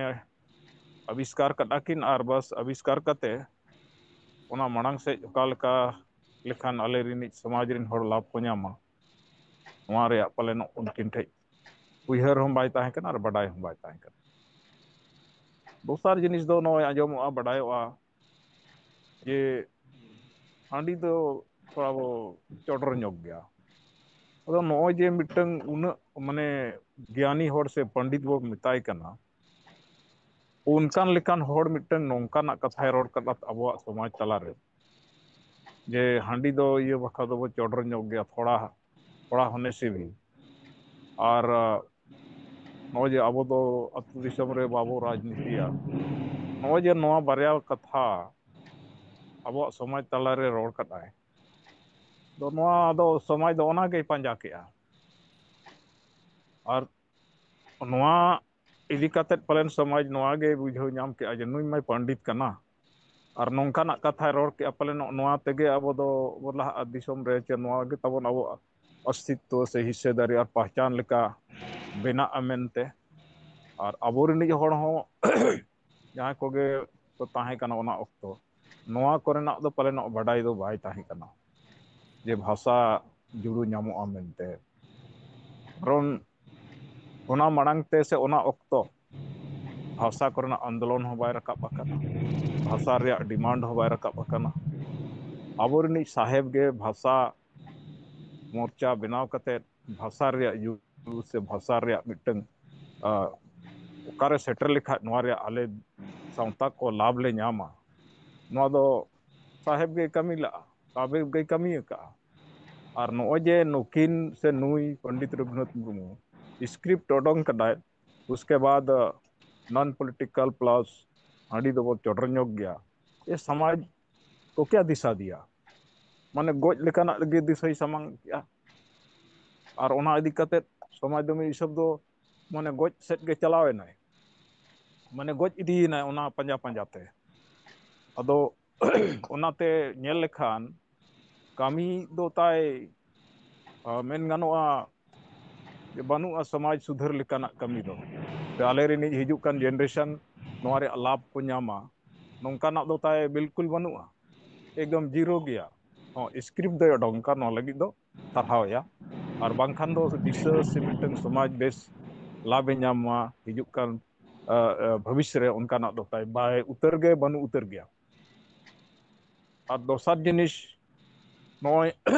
ᱟᱵᱤᱥᱠᱟᱨ ᱠᱟᱫᱟ ᱠᱤᱱ ᱟᱨ ᱵᱟᱥ ᱟᱵᱤᱥᱠᱟᱨ ᱠᱟᱛᱮ ᱚᱱᱟ ᱢᱟᱲᱟᱝ ᱥᱮᱫ ᱚᱠᱟ ᱞᱮᱠᱟ ᱞᱮᱠᱷᱟᱱ ᱟᱞᱮ ᱨᱤᱱᱤᱡ ᱥᱚᱢᱟᱡᱽ ᱨᱤᱱ ᱦᱚᱲ ᱞᱟᱵᱷ ᱠᱚ ᱧᱟᱢᱟ, ᱱᱚᱣᱟ ᱨᱮᱭᱟᱜ ᱯᱟᱞᱮᱱᱚᱜ ᱩᱱᱠᱤᱱ ᱴᱷᱮᱡ ᱩᱭᱦᱟᱹᱨ ᱦᱚᱸ ᱵᱟᱭ ᱛᱟᱦᱮᱸ ᱠᱟᱱᱟ ᱟᱨ ᱵᱟᱰᱟᱭ ᱦᱚᱸ ᱵᱟᱭ ᱛᱟᱦᱮᱸ ᱠᱟᱱᱟ᱾ ᱫᱚᱥᱟᱨ ᱡᱤᱱᱤᱥ ᱫᱚ ᱱᱚᱜᱼᱚᱭ ᱟᱸᱡᱚᱢᱚᱜᱼᱟ, ᱵᱟᱰᱟᱭᱚᱜᱼᱟ ᱡᱮ ᱦᱟᱺᱰᱤ ᱫᱚ ᱛᱷᱚᱲᱟ ᱵᱚ ᱪᱚᱰᱚᱨ ᱧᱚᱜ ᱜᱮᱭᱟ᱾ ᱟᱫᱚ ᱱᱚᱜᱼᱚᱭ ᱡᱮ ᱢᱤᱫᱴᱟᱝ ᱩᱱᱟᱹᱜ ᱢᱟᱱᱮ ᱜᱮᱭᱟᱱᱤ ᱦᱚᱲ ᱥᱮ ᱯᱚᱱᱰᱤᱛ ᱵᱚ ᱢᱮᱛᱟᱭ ᱠᱟᱱᱟ, ᱚᱱᱠᱟᱱ ᱞᱮᱠᱟᱱ ᱦᱚᱲ ᱢᱤᱫᱴᱟᱝ ᱱᱚᱝᱠᱟᱱᱟᱜ ᱠᱟᱛᱷᱟᱭ ᱨᱚᱲ ᱠᱟᱫᱟ ᱟᱵᱚᱣᱟᱜ ᱥᱚᱢᱟᱡᱽ ᱛᱟᱞᱟᱨᱮ, ᱡᱮ ᱦᱟᱺᱰᱤ ᱫᱚ ᱤᱭᱟᱹ ᱵᱟᱠᱷᱨᱟ ᱫᱚᱵᱚ ᱪᱚᱰᱚᱨ ᱧᱚᱜ ᱜᱮᱭᱟ, ᱛᱷᱚᱲᱟ ᱛᱷᱚᱲᱟ ᱦᱚᱱᱮ ᱥᱤᱵᱤ᱾ ᱟᱨ ᱱᱚᱜᱼᱚᱭ ᱡᱮ ᱟᱵᱚ ᱫᱚ ᱟᱹᱛᱩ ᱫᱤᱥᱚᱢ ᱨᱮ ᱵᱟᱵᱚ ᱨᱟᱡᱽᱱᱤᱛᱤᱭᱟ, ᱱᱚᱜᱼᱚᱭ ᱡᱮ ᱱᱚᱣᱟ ᱵᱟᱨᱭᱟ ᱠᱟᱛᱷᱟ ᱟᱵᱚᱣᱟᱜ ᱥᱚᱢᱟᱡᱽ ᱛᱟᱞᱟᱨᱮ ᱨᱚᱲ ᱠᱟᱫᱟᱭ, ᱫᱚ ᱱᱚᱣᱟ ᱫᱚ ᱥᱚᱢᱟᱡᱽ ᱫᱚ ᱚᱱᱟ ᱜᱮᱭ ᱯᱟᱸᱡᱟ ᱠᱮᱜᱼᱟ᱾ ᱟᱨ ᱱᱚᱣᱟ ᱤᱫᱤ ᱠᱟᱛᱮᱫ ᱯᱟᱞᱮᱱ ᱥᱚᱢᱟᱡᱽ ᱱᱚᱣᱟ ᱜᱮ ᱵᱩᱡᱷᱟᱹᱣ ᱧᱟᱢ ᱠᱮᱜᱼᱟ ᱡᱮ ᱱᱩᱭ ᱢᱟᱭ ᱯᱚᱱᱰᱤᱛ ᱠᱟᱱᱟ ᱟᱨ ᱱᱚᱝᱠᱟᱱᱟᱜ ᱠᱟᱛᱷᱟᱭ ᱨᱚᱲ ᱠᱮᱜᱼᱟ, ᱯᱟᱞᱮᱱ ᱱᱚᱣᱟ ᱛᱮᱜᱮ ᱟᱵᱚ ᱫᱚ ᱵᱚ ᱞᱟᱦᱟᱜᱼᱟ ᱫᱤᱥᱚᱢ ᱨᱮ, ᱪᱮ ᱱᱚᱣᱟ ᱜᱮ ᱛᱟᱵᱚᱱ ᱟᱵᱚᱣᱟᱜ ᱚᱥᱛᱤᱛᱛᱚ ᱥᱮ ᱦᱤᱥᱥᱟᱹᱫᱟᱨᱤ ᱟᱨ ᱯᱟᱦᱪᱟᱱ ᱞᱮᱠᱟ ᱵᱮᱱᱟᱜᱼᱟ ᱢᱮᱱᱛᱮ᱾ ᱟᱨ ᱟᱵᱚ ᱨᱤᱱᱤᱡ ᱦᱚᱲ ᱦᱚᱸ ᱡᱟᱦᱟᱸᱭ ᱠᱚᱜᱮ ᱠᱚ ᱛᱟᱦᱮᱸ ᱠᱟᱱᱟ ᱚᱱᱟ ᱚᱠᱛᱚ, ᱱᱚᱣᱟ ᱠᱚᱨᱮᱱᱟᱜ ᱫᱚ ᱯᱟᱞᱮᱱᱚᱜ ᱵᱟᱰᱟᱭ ᱫᱚ ᱵᱟᱭ ᱛᱟᱦᱮᱸ ᱠᱟᱱᱟ ᱡᱮ ᱵᱷᱟᱥᱟ ᱡᱩᱲᱩ ᱧᱟᱢᱚᱜᱼᱟ ᱢᱮᱱᱛᱮ᱾ ᱠᱟᱨᱚᱱ ᱚᱱᱟ ᱢᱟᱲᱟᱝ ᱛᱮ ᱥᱮ ᱚᱱᱟ ᱚᱠᱛᱚ ᱵᱷᱟᱥᱟ ᱠᱚᱨᱮᱱᱟᱜ ᱟᱱᱫᱳᱞᱚᱱ ᱦᱚᱸ ᱵᱟᱭ ᱨᱟᱠᱟᱵ ᱟᱠᱟᱱᱟ, ᱵᱷᱟᱥᱟ ᱨᱮᱭᱟᱜ ᱰᱤᱢᱟᱱᱰ ᱦᱚᱸ ᱵᱟᱭ ᱨᱟᱠᱟᱵ ᱟᱠᱟᱱᱟ᱾ ᱟᱵᱚ ᱨᱤᱱᱤᱡ ᱥᱟᱦᱮᱵᱽ ᱜᱮ ᱵᱷᱟᱥᱟ ᱢᱳᱨᱪᱟ ᱵᱮᱱᱟᱣ ᱠᱟᱛᱮᱫ ᱵᱷᱟᱥᱟ ᱨᱮᱭᱟᱜ ᱡᱩᱲᱩ ᱥᱮ ᱵᱷᱟᱥᱟ ᱨᱮᱭᱟᱜ ᱢᱤᱫᱴᱟᱝ, ᱟ, ᱚᱠᱟᱨᱮ ᱥᱮᱴᱮᱨ ᱞᱮᱠᱷᱟᱡ ᱱᱚᱣᱟ ᱨᱮᱭᱟᱜ ᱟᱞᱮ ᱥᱟᱶᱛᱟ ᱠᱚ ᱞᱟᱵᱷ ᱞᱮ ᱧᱟᱢᱟ, ᱱᱚᱣᱟ ᱫᱚ ᱥᱟᱦᱮᱵᱽ ᱜᱮ ᱠᱟᱹᱢᱤ ᱞᱟᱜᱼᱟ, ᱥᱟᱦᱮᱵᱽ ᱜᱮ ᱠᱟᱹᱢᱤ ᱟᱠᱟᱜᱼᱟ᱾ ᱟᱨ ᱱᱚᱜᱼᱚᱭ ᱡᱮ ᱱᱩᱠᱤᱱ ᱥᱮ ᱱᱩᱭ ᱯᱚᱱᱰᱤᱛ ᱨᱚᱜᱷᱩᱱᱟᱛᱷ ᱢᱩᱨᱢᱩ ᱥᱠᱨᱤᱯᱴ ᱚᱰᱚᱝ ᱠᱟᱫᱟᱭ, ᱩᱥᱠᱮ ᱵᱟᱫ ᱱᱚᱱ ᱯᱚᱞᱤᱴᱤᱠᱟᱞ ᱯᱞᱟᱥ ᱦᱟᱺᱰᱤ ᱫᱚᱵᱚ ᱪᱚᱰᱚᱨ ᱧᱚᱜ ᱜᱮᱭᱟ, ᱮ ᱥᱚᱢᱟᱡᱽ ᱠᱚ ᱠᱮ ᱫᱤᱥᱟ ᱫᱤᱭᱟ, ᱢᱟᱱᱮ ᱜᱚᱡ ᱞᱮᱠᱟᱱᱟᱜ ᱜᱮ ᱫᱤᱥᱟᱹᱭ ᱥᱟᱢᱟᱝ ᱠᱮᱜᱼᱟ᱾ ᱟᱨ ᱚᱱᱟ ᱤᱫᱤ ᱠᱟᱛᱮᱫ ᱥᱚᱢᱟᱡᱽ ᱫᱚ ᱢᱤᱫ ᱦᱤᱥᱟᱹᱵ ᱫᱚ ᱢᱟᱱᱮ ᱜᱚᱡ ᱥᱮᱫ ᱜᱮ ᱪᱟᱞᱟᱣ ᱮᱱᱟᱭ, ᱢᱟᱱᱮ ᱜᱚᱡ ᱤᱫᱤᱭᱮᱱᱟᱭ ᱚᱱᱟ ᱯᱟᱸᱡᱟ ᱯᱟᱸᱡᱟ ᱛᱮ᱾ ᱟᱫᱚ ᱚᱱᱟᱛᱮ ᱧᱮᱞ ᱞᱮᱠᱷᱟᱱ ᱠᱟᱹᱢᱤ ᱫᱚ ᱛᱟᱭ, ᱟ, ᱢᱮᱱ ᱜᱟᱱᱚᱜᱼᱟ ᱡᱮ ᱵᱟᱹᱱᱩᱜᱼᱟ ᱥᱚᱢᱟᱡᱽ ᱥᱩᱫᱷᱟᱹᱨ ᱞᱮᱠᱟᱱᱟᱜ ᱠᱟᱹᱢᱤ ᱫᱚ᱾ ᱥᱮ ᱟᱞᱮ ᱨᱤᱱᱤᱡ ᱦᱤᱡᱩᱜ ᱠᱟᱱ ᱡᱮᱱᱟᱨᱮᱥᱚᱱ ᱱᱚᱣᱟ ᱨᱮᱭᱟᱜ ᱞᱟᱵᱷ ᱠᱚ ᱧᱟᱢᱟ, ᱱᱚᱝᱠᱟᱱᱟᱜ ᱫᱚ ᱛᱟᱭ ᱵᱤᱞᱠᱩᱞ ᱵᱟᱹᱱᱩᱜᱼᱟ, ᱮᱠᱫᱚᱢ ᱡᱤᱨᱳ ᱜᱮᱭᱟ᱾ ᱦᱚᱸ, ᱥᱠᱨᱤᱯᱴ ᱫᱚᱭ ᱚᱰᱚᱝ ᱠᱟᱱ ᱱᱚᱣᱟ ᱞᱟᱹᱜᱤᱫ ᱫᱚ ᱥᱟᱨᱦᱟᱣ ᱮᱭᱟ, ᱟᱨ ᱵᱟᱝᱠᱷᱟᱱ ᱫᱚ ᱫᱤᱥᱟᱹ ᱥᱮ ᱢᱤᱫᱴᱟᱝ ᱥᱚᱢᱟᱡᱽ ᱵᱮᱥ ᱞᱟᱵᱷ ᱮ ᱧᱟᱢ ᱢᱟ ᱦᱤᱡᱩᱜ ᱠᱟᱱ, ᱟ, ᱟ, ᱵᱷᱚᱵᱤᱥ ᱨᱮ, ᱚᱱᱠᱟᱱᱟᱜ ᱫᱚ ᱛᱟᱭ ᱵᱟᱭ ᱩᱛᱟᱹᱨ ᱜᱮ ᱵᱟᱹᱱᱩᱜ ᱩᱛᱟᱹᱨ ᱜᱮᱭᱟ᱾ ᱟᱨ ᱫᱚᱥᱟᱨ ᱡᱤᱱᱤᱥ, ᱱᱚᱜᱼᱚᱭ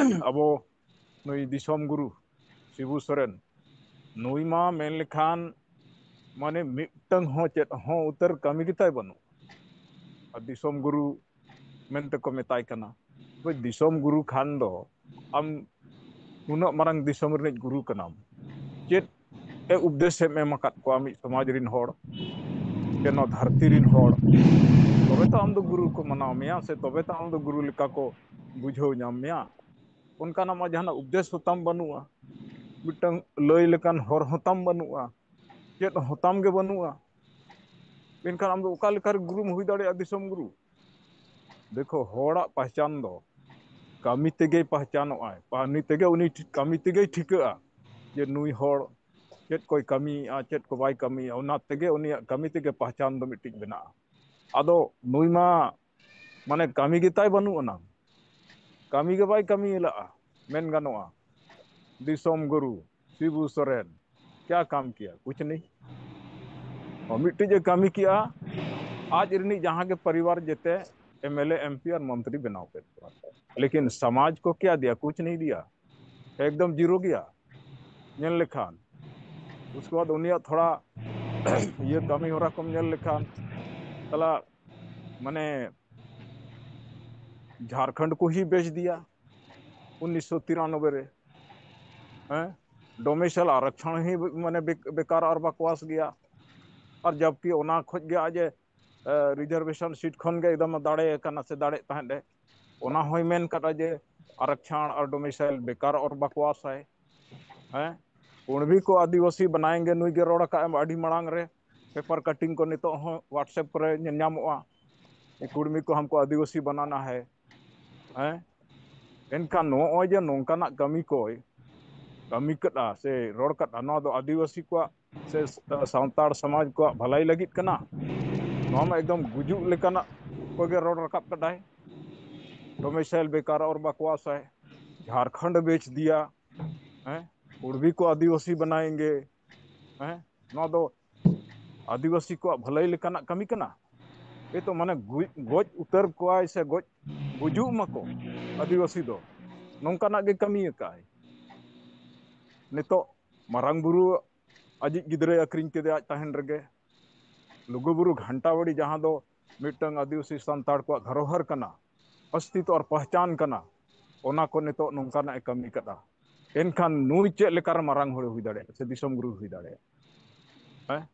ᱟᱵᱚ ᱱᱩᱭ ᱫᱤᱥᱚᱢ ᱜᱩᱨᱩ ᱥᱤᱵᱩ ᱥᱚᱨᱮᱱ, ᱱᱩᱭ ᱢᱟ ᱢᱮᱱ ᱞᱮᱠᱷᱟᱱ ᱢᱟᱱᱮ ᱢᱤᱫᱴᱟᱝ ᱦᱚᱸ ᱪᱮᱫ ᱦᱚᱸ ᱩᱛᱟᱹᱨ ᱠᱟᱹᱢᱤ ᱜᱮᱛᱟᱭ ᱵᱟᱹᱱᱩᱜ᱾ ᱟᱨ ᱫᱤᱥᱚᱢ ᱜᱩᱨᱩ ᱢᱮᱱᱛᱮ ᱠᱚ ᱢᱮᱛᱟᱭ ᱠᱟᱱᱟ᱾ ᱛᱚᱵᱮ ᱫᱤᱥᱚᱢ ᱜᱩᱨᱩ ᱠᱷᱟᱱ ᱫᱚ ᱟᱢ ᱱᱩᱱᱟᱹᱜ ᱢᱟᱨᱟᱝ ᱫᱤᱥᱚᱢ ᱨᱤᱱᱤᱡ ᱜᱩᱨᱩ ᱠᱟᱱᱟᱢ, ᱪᱮᱫ ᱮ ᱩᱯᱫᱮᱥ ᱮᱢ ᱮᱢ ᱟᱠᱟᱫ ᱠᱚᱣᱟ ᱢᱤᱫ ᱥᱚᱢᱟᱡᱽ ᱨᱤᱱ ᱦᱚᱲ ᱥᱮ ᱱᱚᱣᱟ ᱫᱷᱟᱹᱨᱛᱤ ᱨᱤᱱ ᱦᱚᱲ? ᱛᱚᱵᱮ ᱛᱚ ᱟᱢ ᱫᱚ ᱜᱩᱨᱩ ᱠᱚ ᱢᱟᱱᱟᱣ ᱢᱮᱭᱟ, ᱥᱮ ᱛᱚᱵᱮ ᱛᱚ ᱟᱢ ᱫᱚ ᱜᱩᱨᱩ ᱞᱮᱠᱟ ᱠᱚ ᱵᱩᱡᱷᱟᱹᱣ ᱧᱟᱢ ᱢᱮᱭᱟ᱾ ᱚᱱᱠᱟᱱᱟᱜ ᱢᱟ ᱡᱟᱦᱟᱱᱟᱜ ᱩᱯᱫᱮᱥ ᱦᱚᱸᱛᱟᱢ ᱵᱟᱹᱱᱩᱜᱼᱟ, ᱢᱤᱫᱴᱟᱝ ᱞᱟᱹᱭ ᱞᱮᱠᱟᱱ ᱦᱚᱨ ᱦᱚᱸᱛᱟᱢ ᱵᱟᱹᱱᱩᱜᱼᱟ, ᱪᱮᱫ ᱦᱚᱸᱛᱟᱢ ᱜᱮ ᱵᱟᱹᱱᱩᱜᱼᱟ᱾ ᱢᱮᱱᱠᱷᱟᱱ ᱟᱢ ᱫᱚ ᱚᱠᱟ ᱞᱮᱠᱟᱨᱮ ᱜᱩᱨᱩᱢ ᱦᱩᱭ ᱫᱟᱲᱮᱭᱟᱜᱼᱟ ᱫᱤᱥᱚᱢ ᱜᱩᱨᱩ? ᱫᱮᱠᱷᱚ, ᱦᱚᱲᱟᱜ ᱯᱟᱦᱪᱟᱱ ᱫᱚ ᱠᱟᱹᱢᱤ ᱛᱮᱜᱮᱭ ᱯᱟᱦᱪᱟᱱᱚᱜᱼᱟᱭ, ᱠᱟᱹᱢᱤ ᱛᱮᱜᱮ ᱩᱱᱤ ᱴᱷᱤ-, ᱠᱟᱹᱢᱤ ᱛᱮᱜᱮᱭ ᱴᱷᱤᱠᱟᱹᱜᱼᱟ ᱡᱮ ᱱᱩᱭ ᱦᱚᱲ ᱪᱮᱫ ᱠᱚᱭ ᱠᱟᱹᱢᱤᱭᱮᱫᱼᱟ, ᱪᱮᱫ ᱠᱚ ᱵᱟᱭ ᱠᱟᱹᱢᱤᱭᱮᱫᱼᱟ, ᱚᱱᱟ ᱛᱮᱜᱮ ᱩᱱᱤᱭᱟᱜ ᱠᱟᱹᱢᱤ ᱛᱮᱜᱮ ᱯᱟᱦᱪᱟᱱ ᱫᱚ ᱢᱤᱫᱴᱤᱡ ᱵᱮᱱᱟᱜᱼᱟ᱾ ᱟᱫᱚ ᱱᱩᱭ ᱢᱟ ᱢᱟᱱᱮ ᱠᱟᱹᱢᱤ ᱜᱮᱛᱟᱭ ᱵᱟᱹᱱᱩᱜ ᱟᱱᱟᱝ, ᱠᱟᱹᱢᱤ ᱜᱮ ᱵᱟᱭ ᱠᱟᱹᱢᱤ ᱞᱟᱜᱼᱟ᱾ ᱢᱮᱱ ᱜᱟᱱᱚᱜᱼᱟ ᱫᱤᱥᱚᱢ ᱜᱩᱨᱩ ᱥᱤᱵᱩ ᱥᱚᱨᱮᱱ ᱠᱭᱟ ᱠᱟᱢ ᱠᱤᱭᱟ? ᱠᱩᱪ ᱱᱟᱦᱤ᱾ ᱢᱤᱫᱴᱤᱡ ᱮ ᱠᱟᱹᱢᱤ ᱠᱮᱜᱼᱟ, ᱟᱡ ᱨᱤᱱᱤᱡ ᱡᱟᱦᱟᱸ ᱜᱮ ᱯᱚᱨᱤᱵᱟᱨ ᱡᱮᱛᱮ M L A, M P R ᱢᱚᱱᱛᱨᱤ ᱵᱮᱱᱟᱣ ᱠᱮᱫ ᱠᱚᱣᱟ, ᱞᱮᱠᱤᱱ ᱥᱚᱢᱟᱡᱽ ᱠᱚ ᱠᱭᱟ ᱫᱤᱭᱟ? ᱠᱩᱪ ᱱᱟᱦᱤ ᱫᱤᱭᱟ, ᱮᱠᱫᱚᱢ ᱡᱤᱨᱳ ᱜᱮᱭᱟ᱾ ᱧᱮᱞ ᱞᱮᱠᱷᱟᱱ ᱩᱥᱠᱮ ᱵᱟᱫ ᱩᱱᱤᱭᱟᱜ ᱛᱷᱚᱲᱟ ᱤᱭᱟᱹ ᱠᱟᱹᱢᱤ ᱦᱚᱨᱟ ᱠᱚᱢ ᱧᱮᱞ ᱞᱮᱠᱷᱟᱱ ᱛᱟᱦᱞᱮ ᱢᱟᱱᱮ ᱡᱷᱟᱲᱠᱷᱚᱸᱰ ᱠᱚ ᱦᱤ ᱵᱮᱪ ᱫᱤᱭᱟ ᱩᱱᱤᱥᱥᱚ ᱛᱤᱨᱟᱱᱚᱵᱵᱳᱭ ᱨᱮ᱾ ᱦᱮᱸ, ᱰᱚᱢᱤᱥᱟᱭᱤᱞ ᱟᱨᱚᱠᱥᱚᱱ ᱦᱤ ᱢᱟᱱᱮ ᱵᱮᱠ-, ᱵᱮᱠᱟᱨ ᱟᱨ ᱵᱟᱠᱣᱟᱥ ᱜᱮᱭᱟ᱾ ᱟᱨ ᱡᱟᱵᱠᱤ ᱚᱱᱟ ᱠᱷᱚᱡ ᱜᱮ ᱟᱡ ᱮ, ᱨᱤᱡᱟᱨᱵᱷᱮᱥᱚᱱ ᱥᱤᱴ ᱠᱷᱚᱱ ᱜᱮ ᱮᱠᱫᱚᱢ ᱫᱟᱲᱮ ᱠᱟᱱᱟ ᱥᱮ ᱫᱟᱲᱮᱜ ᱛᱟᱦᱮᱸᱫ ᱮ, ᱚᱱᱟ ᱦᱚᱸᱭ ᱢᱮᱱ ᱠᱟᱫᱟ ᱡᱮ ᱟᱨᱚᱠᱥᱚᱱ ᱟᱨ ᱰᱚᱢᱤᱥᱟᱭᱤᱞ ᱵᱮᱠᱟᱨ ᱟᱨ ᱵᱟᱠᱣᱟᱥ ᱟᱭ᱾ ᱦᱮᱸ, ᱠᱩᱲᱢᱤ ᱠᱚ ᱟᱹᱫᱤᱵᱟᱹᱥᱤ ᱵᱟᱱᱟᱭᱮᱝᱜᱮ, ᱱᱩᱭ ᱜᱮ ᱨᱚᱲ ᱟᱠᱟᱫ ᱮᱢ ᱟᱹᱰᱤ ᱢᱟᱲᱟᱝ ᱨᱮ᱾ ᱯᱮᱯᱟᱨ ᱠᱟᱴᱤᱝ ᱠᱚ ᱱᱤᱛᱚᱜ ᱦᱚᱸ WhatsApp ᱠᱚᱨᱮ ᱧᱮᱞ ᱧᱟᱢᱚᱜᱼᱟ᱾ ᱠᱩᱲᱢᱤ ᱠᱚ ᱦᱟᱢᱠᱚ ᱟᱹᱫᱤᱵᱟᱹᱥᱤ ᱵᱟᱱᱟᱱᱟ ᱦᱮ᱾ ᱦᱮᱸ, ᱮᱱᱠᱷᱟᱱ ᱱᱚᱜᱼᱚᱭ ᱡᱮ ᱱᱚᱝᱠᱟᱱᱟᱜ ᱠᱟᱹᱢᱤ ᱠᱚᱭ ᱠᱟᱹᱢᱤ ᱠᱟᱫᱼᱟ ᱥᱮ ᱨᱚᱲ ᱠᱟᱫᱼᱟ, ᱱᱚᱣᱟ ᱫᱚ ᱟᱹᱫᱤᱵᱟᱹᱥᱤ ᱠᱚᱣᱟᱜ ᱥᱮ ᱥᱟᱱᱛᱟᱲ ᱥᱚᱢᱟᱡᱽ ᱠᱚᱣᱟᱜ ᱵᱷᱟᱹᱞᱟᱹᱭ ᱞᱟᱹᱜᱤᱫ ᱠᱟᱱᱟ? ᱱᱚᱣᱟ ᱢᱟ ᱮᱠᱫᱚᱢ ᱜᱩᱡᱩᱜ ᱞᱮᱠᱟᱱᱟᱜ ᱠᱚᱜᱮ ᱨᱚᱲ ᱨᱟᱠᱟᱵ ᱠᱟᱫᱟᱭ᱾ ᱰᱚᱢᱤᱥᱟᱭᱤᱞ ᱵᱮᱠᱟᱨ ᱟᱨ ᱵᱟᱠᱣᱟᱥ ᱟᱭ, ᱡᱷᱟᱲᱠᱷᱚᱸᱰ ᱵᱮᱪ ᱫᱤᱭᱟ, ᱦᱮᱸ, ᱠᱩᱲᱵᱤ ᱠᱚ ᱟᱹᱫᱤᱵᱟᱹᱥᱤ ᱵᱟᱱᱟᱭᱮᱝᱜᱮ᱾ ᱦᱮᱸ, ᱱᱚᱣᱟ ᱫᱚ ᱟᱹᱫᱤᱵᱟᱹᱥᱤ ᱠᱚᱣᱟᱜ ᱵᱷᱟᱹᱞᱟᱹᱭ ᱞᱮᱠᱟᱱᱟᱜ ᱠᱟᱹᱢᱤ ᱠᱟᱱᱟ? ᱮ ᱛᱚ ᱢᱟᱱᱮ ᱜᱩᱡ-, ᱜᱚᱡ ᱩᱛᱟᱹᱨ ᱠᱚᱣᱟᱭ ᱥᱮ ᱜᱚᱡ ᱜᱩᱡᱩᱜ ᱢᱟᱠᱚ ᱟᱹᱫᱤᱵᱟᱹᱥᱤ ᱫᱚ, ᱱᱚᱝᱠᱟᱱᱟᱜ ᱜᱮ ᱠᱟᱹᱢᱤ ᱟᱠᱟᱫᱟᱭ᱾ ᱱᱤᱛᱚᱜ ᱢᱟᱨᱟᱝ ᱵᱩᱨᱩ ᱟᱡᱤᱡ ᱜᱤᱫᱽᱨᱟᱹᱭ ᱟᱹᱠᱷᱨᱤᱧ ᱠᱮᱫᱮᱭᱟ ᱟᱡ ᱛᱟᱦᱮᱱ ᱨᱮᱜᱮ᱾ ᱞᱩᱜᱩᱵᱩᱨᱩ ᱜᱷᱟᱱᱴᱟᱵᱟᱲᱤ, ᱡᱟᱦᱟᱸ ᱫᱚ ᱢᱤᱫᱴᱟᱝ ᱟᱹᱫᱤᱵᱟᱹᱥᱤ ᱥᱟᱱᱛᱟᱲ ᱠᱚᱣᱟᱜ ᱫᱷᱚᱨᱚᱦᱚᱨ ᱠᱟᱱᱟ, ᱚᱥᱛᱤᱛᱣ ᱟᱨ ᱯᱟᱦᱪᱟᱱ ᱠᱟᱱᱟ, ᱚᱱᱟ ᱠᱚ ᱱᱤᱛᱚᱜ ᱱᱚᱝᱠᱟᱱᱟᱜ ᱮ ᱠᱟᱹᱢᱤ ᱠᱟᱫᱟ᱾ ᱮᱱᱠᱷᱟᱱ ᱱᱩᱭ ᱪᱮᱫ ᱞᱮᱠᱟᱨᱮ ᱢᱟᱨᱟᱝ ᱦᱚᱲ ᱦᱩᱭ ᱫᱟᱲᱮᱭᱟᱜᱼᱟ ᱥᱮ ᱫᱤᱥᱚᱢ ᱜᱩᱨᱩ ᱦᱩᱭ ᱫᱟᱲᱮᱭᱟᱜᱼᱟ? ᱦᱮᱸ?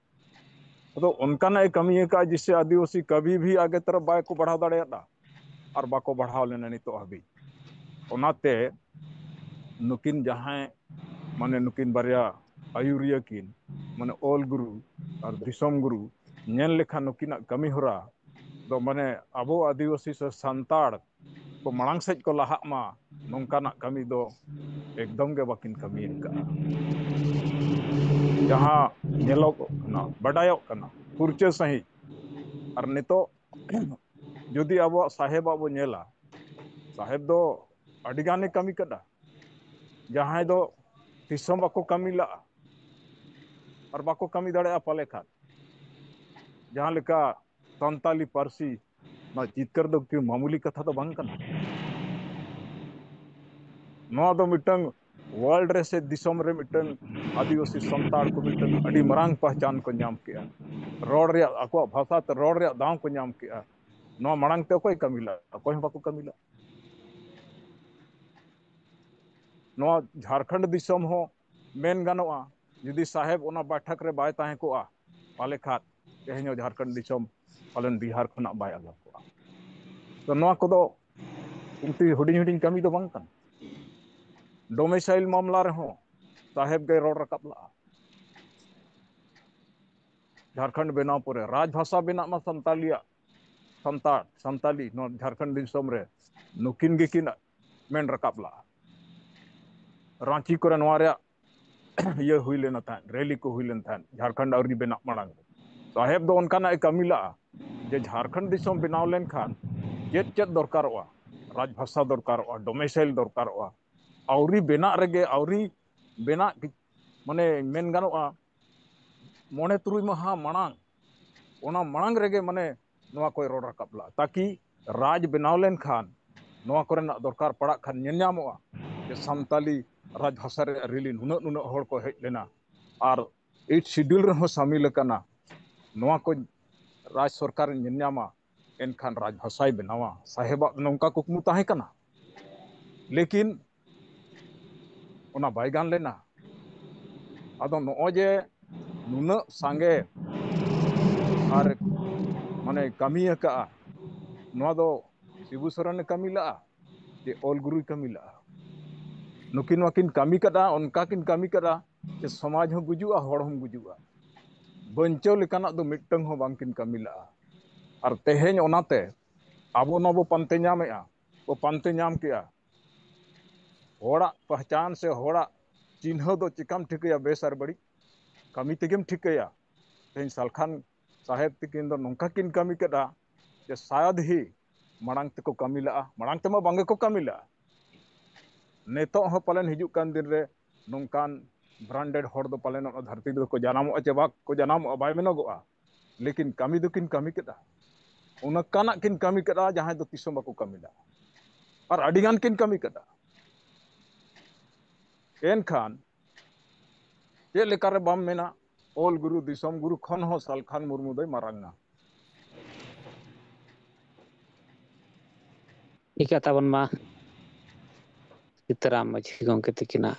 ᱟᱫᱚ ᱚᱱᱠᱟᱱᱟᱜ ᱮ ᱠᱟᱹᱢᱤ ᱟᱠᱟᱫᱼᱟ, ᱡᱮᱥᱮ ᱟᱹᱫᱤᱵᱟᱹᱥᱤ ᱠᱟᱹᱵᱷᱤ ᱵᱷᱤ ᱟᱜᱮ ᱛᱚᱨᱚᱯ ᱵᱟᱭ ᱠᱚ ᱵᱟᱲᱦᱟᱣ ᱫᱟᱲᱮᱭᱟᱫᱟ ᱟᱨ ᱵᱟᱠᱚ ᱵᱟᱲᱦᱟᱣ ᱞᱮᱱᱟ ᱱᱤᱛᱚᱜ ᱦᱟᱹᱵᱤᱡ᱾ ᱚᱱᱟᱛᱮ ᱱᱩᱠᱤᱱ ᱡᱟᱦᱟᱸᱭ, ᱢᱟᱱᱮ ᱱᱩᱠᱤᱱ ᱵᱟᱨᱭᱟ ᱟᱹᱭᱩᱨᱤᱭᱟᱹ ᱠᱤᱱ, ᱢᱟᱱᱮ ᱚᱞ ᱜᱩᱨᱩ ᱟᱨ ᱫᱤᱥᱚᱢ ᱜᱩᱨᱩ, ᱧᱮᱞ ᱞᱮᱠᱷᱟᱱ ᱱᱩᱠᱤᱱᱟᱜ ᱠᱟᱹᱢᱤ ᱦᱚᱨᱟ ᱫᱚ, ᱢᱟᱱᱮ ᱟᱵᱚ ᱟᱹᱫᱤᱵᱟᱹᱥᱤ ᱥᱮ ᱥᱟᱱᱛᱟᱲ ᱠᱚ ᱢᱟᱲᱟᱝ ᱥᱮᱫ ᱠᱚ ᱞᱟᱦᱟᱜ ᱢᱟ, ᱱᱚᱝᱠᱟᱱᱟᱜ ᱠᱟᱹᱢᱤ ᱫᱚ ᱮᱠᱫᱚᱢ ᱜᱮ ᱵᱟᱹᱠᱤᱱ ᱠᱟᱹᱢᱤ ᱟᱠᱟᱫᱼᱟ᱾ ᱡᱟᱦᱟᱸ ᱧᱮᱞᱚᱜᱚᱜ ᱠᱟᱱᱟ, ᱵᱟᱰᱟᱭᱚᱜ ᱠᱟᱱᱟ ᱯᱷᱩᱨᱪᱟᱹ ᱥᱟᱺᱦᱤᱡ᱾ ᱟᱨ ᱱᱤᱛᱚᱜ ᱡᱩᱫᱤ ᱟᱵᱚᱣᱟᱜ ᱥᱟᱦᱮᱵᱟᱜ ᱵᱚ ᱧᱮᱞᱟ, ᱥᱟᱦᱮᱵ ᱫᱚ ᱟᱹᱰᱤ ᱜᱟᱱᱮ ᱠᱟᱹᱢᱤ ᱠᱟᱫᱟ, ᱡᱟᱦᱟᱸᱭ ᱫᱚ ᱛᱤᱥ ᱦᱚᱸ ᱵᱟᱠᱚ ᱠᱟᱹᱢᱤ ᱞᱟᱜᱼᱟ ᱟᱨ ᱵᱟᱠᱚ ᱠᱟᱹᱢᱤ ᱫᱟᱲᱮᱭᱟᱜᱼᱟ ᱯᱟᱞᱮ ᱠᱷᱟᱱ᱾ ᱡᱟᱦᱟᱸ ᱞᱮᱠᱟ ᱥᱟᱱᱛᱟᱞᱤ ᱯᱟᱹᱨᱥᱤ, ᱱᱚᱣᱟ ᱡᱤᱛᱠᱟᱹᱨ ᱫᱚ ᱠᱤ ᱢᱟᱢᱩᱞᱤ ᱠᱟᱛᱷᱟ ᱫᱚ ᱵᱟᱝ ᱠᱟᱱᱟ᱾ ᱱᱚᱣᱟ ᱫᱚ ᱢᱤᱫᱴᱟᱝ ᱣᱟᱨᱞᱰ ᱨᱮ ᱥᱮ ᱫᱤᱥᱚᱢ ᱨᱮ ᱢᱤᱫᱴᱟᱝ ᱟᱹᱫᱤᱵᱟᱹᱥᱤ ᱥᱟᱱᱛᱟᱲ ᱠᱚ ᱢᱤᱫᱴᱟᱝ ᱟᱹᱰᱤ ᱢᱟᱨᱟᱝ ᱯᱟᱦᱪᱟᱱ ᱠᱚ ᱧᱟᱢ ᱠᱮᱜᱼᱟ᱾ ᱨᱚᱲ ᱨᱮᱭᱟᱜ, ᱟᱠᱚᱣᱟᱜ ᱵᱷᱟᱥᱟ ᱛᱮ ᱨᱚᱲ ᱨᱮᱭᱟᱜ ᱫᱟᱣ ᱠᱚ ᱧᱟᱢ ᱠᱮᱜᱼᱟ᱾ ᱱᱚᱣᱟ ᱢᱟᱲᱟᱝ ᱛᱮ ᱚᱠᱚᱭ ᱠᱟᱹᱢᱤ ᱞᱟᱜᱼᱟ? ᱚᱠᱚᱭ ᱦᱚᱸ ᱵᱟᱠᱚ ᱠᱟᱹᱢᱤ ᱞᱟᱜᱼᱟ᱾ ᱱᱚᱣᱟ ᱡᱷᱟᱲᱠᱷᱚᱸᱰ ᱫᱤᱥᱚᱢ ᱦᱚᱸ ᱢᱮᱱ ᱜᱟᱱᱚᱜᱼᱟ, ᱡᱩᱫᱤ ᱥᱟᱦᱮᱵ ᱚᱱᱟ ᱵᱟᱭᱴᱷᱟᱠ ᱨᱮ ᱵᱟᱭ ᱛᱟᱦᱮᱸ ᱠᱚᱜᱼᱟ, ᱯᱟᱞᱮ ᱠᱷᱟᱱ ᱛᱮᱦᱮᱧ ᱦᱚᱸ ᱡᱷᱟᱲᱠᱷᱚᱸᱰ ᱫᱤᱥᱚᱢ ᱯᱟᱞᱮᱱ ᱵᱤᱦᱟᱨ ᱠᱷᱚᱱᱟᱜ ᱵᱟᱭ ᱟᱞᱟᱜ ᱠᱚᱜᱼᱟ᱾ ᱛᱚ ᱱᱚᱣᱟ ᱠᱚᱫᱚ ᱚᱱᱛᱮ ᱦᱩᱰᱤᱧ ᱦᱩᱰᱤᱧ ᱠᱟᱹᱢᱤ ᱫᱚ ᱵᱟᱝ ᱠᱟᱱᱟ᱾ ᱰᱚᱢᱮᱥᱟᱭᱤᱞ ᱢᱟᱢᱞᱟ ᱨᱮᱦᱚᱸ ᱥᱟᱦᱮᱵ ᱜᱮ ᱨᱚᱲ ᱨᱟᱠᱟᱵ ᱞᱟᱜᱼᱟ᱾ ᱡᱷᱟᱲᱠᱷᱚᱸᱰ ᱵᱮᱱᱟᱣ ᱯᱚᱨᱮ ᱨᱟᱡᱽᱵᱷᱟᱥᱟ ᱵᱮᱱᱟᱜ ᱢᱟ ᱥᱟᱱᱛᱟᱞᱤᱭᱟᱜ, ᱥᱟᱱᱛᱟᱲ, ᱥᱟᱱᱛᱟᱞᱤ, ᱱᱚᱣᱟ ᱡᱷᱟᱲᱠᱷᱚᱸᱰ ᱫᱤᱥᱚᱢ ᱨᱮ ᱱᱩᱠᱤᱱ ᱜᱮᱠᱤᱱ ᱢᱮᱱ ᱨᱟᱠᱟᱵ ᱞᱟᱜᱼᱟ᱾ ᱨᱟᱸᱪᱤ ᱠᱚᱨᱮ ᱱᱚᱣᱟ ᱨᱮᱭᱟᱜ ᱤᱭᱟᱹ ᱦᱩᱭ ᱞᱮᱱᱟ ᱛᱟᱦᱮᱸᱫ, ᱨᱮᱞᱤ ᱠᱚ ᱦᱩᱭ ᱞᱮᱱ ᱛᱟᱦᱮᱸᱫ ᱡᱷᱟᱲᱠᱷᱚᱸᱰ ᱟᱹᱣᱨᱤ ᱵᱮᱱᱟᱜ ᱢᱟᱲᱟᱝ ᱨᱮ᱾ ᱥᱟᱦᱮᱵ ᱫᱚ ᱚᱱᱠᱟᱱᱟᱜ ᱮ ᱠᱟᱹᱢᱤ ᱞᱟᱜᱼᱟ ᱡᱮ ᱡᱷᱟᱲᱠᱷᱚᱸᱰ ᱫᱤᱥᱚᱢ ᱵᱮᱱᱟᱣ ᱞᱮᱱᱠᱷᱟᱱ ᱪᱮᱫ ᱪᱮᱫ ᱫᱚᱨᱠᱟᱨᱚᱜᱼᱟ, ᱨᱟᱡᱽᱵᱷᱟᱥᱟ ᱫᱚᱨᱠᱟᱨᱚᱜᱼᱟ, ᱰᱚᱢᱮᱥᱟᱭᱤᱞ ᱫᱚᱨᱠᱟᱨᱚᱜᱼᱟ᱾ ᱟᱹᱣᱨᱤ ᱵᱮᱱᱟᱜ ᱨᱮᱜᱮ, ᱟᱹᱣᱨᱤ ᱵᱮᱱᱟᱜ, ᱢᱟᱱᱮ ᱢᱮᱱ ᱜᱟᱱᱚᱜᱼᱟ ᱢᱚᱬᱮ ᱛᱩᱨᱩᱭ ᱢᱟᱦᱟ ᱢᱟᱲᱟᱝ, ᱚᱱᱟ ᱢᱟᱲᱟᱝ ᱨᱮᱜᱮ ᱢᱟᱱᱮ ᱱᱚᱣᱟ ᱠᱚᱭ ᱨᱚᱲ ᱨᱟᱠᱟᱵ ᱞᱟᱜᱼᱟ, ᱛᱟᱠᱤ ᱨᱟᱡᱽ ᱵᱮᱱᱟᱣ ᱞᱮᱱᱠᱷᱟᱱ ᱱᱚᱣᱟ ᱠᱚᱨᱮᱱᱟᱜ ᱫᱚᱨᱠᱟᱨ ᱯᱟᱲᱟᱜ ᱠᱷᱟᱱ ᱧᱮᱞ ᱧᱟᱢᱚᱜᱼᱟ ᱡᱮ ᱥᱟᱱᱛᱟᱞᱤ ᱨᱟᱡᱽ ᱵᱷᱟᱥᱟ ᱨᱮᱭᱟᱜ ᱨᱤᱞᱤ ᱱᱩᱱᱟᱹᱜ ᱱᱩᱱᱟᱹᱜ ᱦᱚᱲ ᱠᱚ ᱦᱮᱡ ᱞᱮᱱᱟ᱾ ᱟᱨ ᱮᱭᱤᱴ ᱥᱤᱰᱩᱞ ᱨᱮᱦᱚᱸ ᱥᱟᱹᱢᱤᱞ ᱟᱠᱟᱱᱟ᱾ ᱱᱚᱣᱟ ᱠᱚ ᱨᱟᱡᱽ ᱥᱚᱨᱠᱟᱨ ᱧᱮᱞ ᱧᱟᱢᱟ, ᱮᱱᱠᱷᱟᱱ ᱨᱟᱡᱽ ᱵᱷᱟᱥᱟᱭ ᱵᱮᱱᱟᱣᱟ᱾ ᱥᱟᱦᱮᱵᱟᱜ ᱱᱚᱝᱠᱟ ᱠᱩᱠᱢᱩ ᱛᱟᱦᱮᱸ ᱠᱟᱱᱟ, ᱞᱮᱠᱤᱱ ᱚᱱᱟ ᱵᱟᱭ ᱜᱟᱱ ᱞᱮᱱᱟ᱾ ᱟᱫᱚ ᱱᱚᱜᱼᱚᱭ ᱡᱮ ᱱᱩᱱᱟᱹᱜ ᱥᱟᱸᱜᱮ ᱟᱨ ᱢᱟᱱᱮ ᱠᱟᱹᱢᱤ ᱟᱠᱟᱫᱼᱟ, ᱱᱚᱣᱟ ᱫᱚ ᱥᱤᱵᱩ ᱥᱚᱨᱮᱱᱮ ᱠᱟᱹᱢᱤ ᱞᱟᱜᱼᱟ ᱡᱮ ᱚᱞ ᱜᱩᱨᱩᱭ ᱠᱟᱹᱢᱤ ᱞᱟᱜᱼᱟ? ᱱᱩᱠᱤᱱ ᱱᱚᱣᱟ ᱠᱤᱱ ᱠᱟᱹᱢᱤ ᱠᱟᱫᱟ, ᱚᱱᱠᱟ ᱠᱤᱱ ᱠᱟᱹᱢᱤ ᱠᱟᱫᱟ ᱡᱮ ᱥᱚᱢᱟᱡᱽ ᱦᱚᱸ ᱜᱩᱡᱩᱜᱼᱟ, ᱦᱚᱲ ᱦᱚᱸ ᱜᱩᱡᱩᱜᱼᱟ᱾ ᱵᱟᱧᱪᱟᱣ ᱞᱮᱠᱟᱱᱟᱜ ᱫᱚ ᱢᱤᱫᱴᱟᱝ ᱦᱚᱸ ᱵᱟᱝᱠᱤᱱ ᱠᱟᱹᱢᱤ ᱞᱟᱜᱼᱟ᱾ ᱟᱨ ᱛᱮᱦᱮᱧ ᱚᱱᱟᱛᱮ ᱟᱵᱚ ᱱᱚᱣᱟ ᱵᱚ ᱯᱟᱱᱛᱮ ᱧᱟᱢᱮᱜᱼᱟ, ᱵᱚ ᱯᱟᱱᱛᱮ ᱧᱟᱢ ᱠᱮᱜᱼᱟ᱾ ᱦᱚᱲᱟᱜ ᱯᱟᱦᱪᱟᱱ ᱥᱮ ᱦᱚᱲᱟᱜ ᱪᱤᱱᱦᱟᱹ ᱫᱚ ᱪᱮᱠᱟᱢ ᱴᱷᱤᱠᱟᱹᱭᱟ, ᱵᱮᱥ ᱟᱨ ᱵᱟᱹᱲᱤᱡ? ᱠᱟᱹᱢᱤ ᱛᱮᱜᱮᱢ ᱴᱷᱤᱠᱟᱹᱭᱟ᱾ ᱛᱮᱦᱮᱧ ᱥᱟᱞᱠᱷᱟᱱ ᱥᱟᱦᱮᱵ ᱛᱤᱠᱤᱱ ᱫᱚ ᱱᱚᱝᱠᱟ ᱠᱤᱱ ᱠᱟᱹᱢᱤ ᱠᱮᱫᱟ ᱡᱮ ᱥᱟᱭᱟᱫ ᱦᱤ ᱢᱟᱲᱟᱝ ᱛᱮᱠᱚ ᱠᱟᱹᱢᱤ ᱞᱟᱜᱼᱟ, ᱢᱟᱲᱟᱝ ᱛᱮᱢᱟ ᱵᱟᱝ ᱜᱮᱠᱚ ᱠᱟᱹᱢᱤ ᱞᱟᱜᱼᱟ᱾ ᱱᱤᱛᱚᱜ ᱦᱚᱸ ᱯᱟᱞᱮᱱ ᱦᱤᱡᱩᱜ ᱠᱟᱱ ᱫᱤᱱ ᱨᱮ ᱱᱚᱝᱠᱟᱱ ᱵᱨᱟᱱᱰᱮᱰ ᱦᱚᱲ ᱫᱚ ᱯᱟᱞᱮᱱ ᱚᱱᱟ ᱫᱷᱟᱹᱨᱛᱤ ᱨᱮᱫᱚ ᱠᱚ ᱡᱟᱱᱟᱢᱚᱜᱼᱟ ᱪᱮ ᱵᱟᱠᱚ ᱡᱟᱱᱟᱢᱚᱜᱼᱟ ᱵᱟᱭ ᱢᱮᱱᱚᱜᱚᱜᱼᱟ, ᱞᱮᱠᱤᱱ ᱠᱟᱹᱢᱤ ᱫᱚᱠᱤᱱ ᱠᱟᱹᱢᱤ ᱠᱮᱫᱟ᱾ ᱚᱱᱠᱟᱱᱟᱜ ᱠᱤᱱ ᱠᱟᱹᱢᱤ ᱠᱮᱫᱟ ᱡᱟᱦᱟᱸᱭ ᱫᱚ ᱛᱤᱥ ᱦᱚᱸ ᱵᱟᱠᱚ ᱠᱟᱹᱢᱤ ᱞᱮᱫᱟ᱾ ᱟᱨ ᱟᱹᱰᱤ ᱜᱟᱱ ᱠᱤᱱ ᱠᱟᱹᱢᱤ ᱠᱮᱫᱟ᱾ ᱮᱱᱠᱷᱟᱱ ᱪᱮᱫ ᱞᱮᱠᱟᱨᱮ ᱵᱟᱢ ᱢᱮᱱᱟ, ᱚᱞ ᱜᱩᱨᱩ ᱫᱤᱥᱚᱢ ᱜᱩᱨᱩ ᱠᱷᱚᱱ ᱦᱚᱸ ᱥᱟᱞᱠᱷᱟᱱ ᱢᱩᱨᱢᱩ ᱫᱚᱭ ᱢᱟᱨᱟᱝᱟ? ᱴᱷᱤᱠ ᱜᱮᱭᱟ, ᱛᱟᱵᱚᱱ ᱢᱟ ᱥᱤᱛᱟᱹᱨᱟᱢ ᱢᱟᱹᱡᱷᱤ ᱜᱚᱢᱠᱮ ᱛᱤᱠᱤᱱᱟᱜ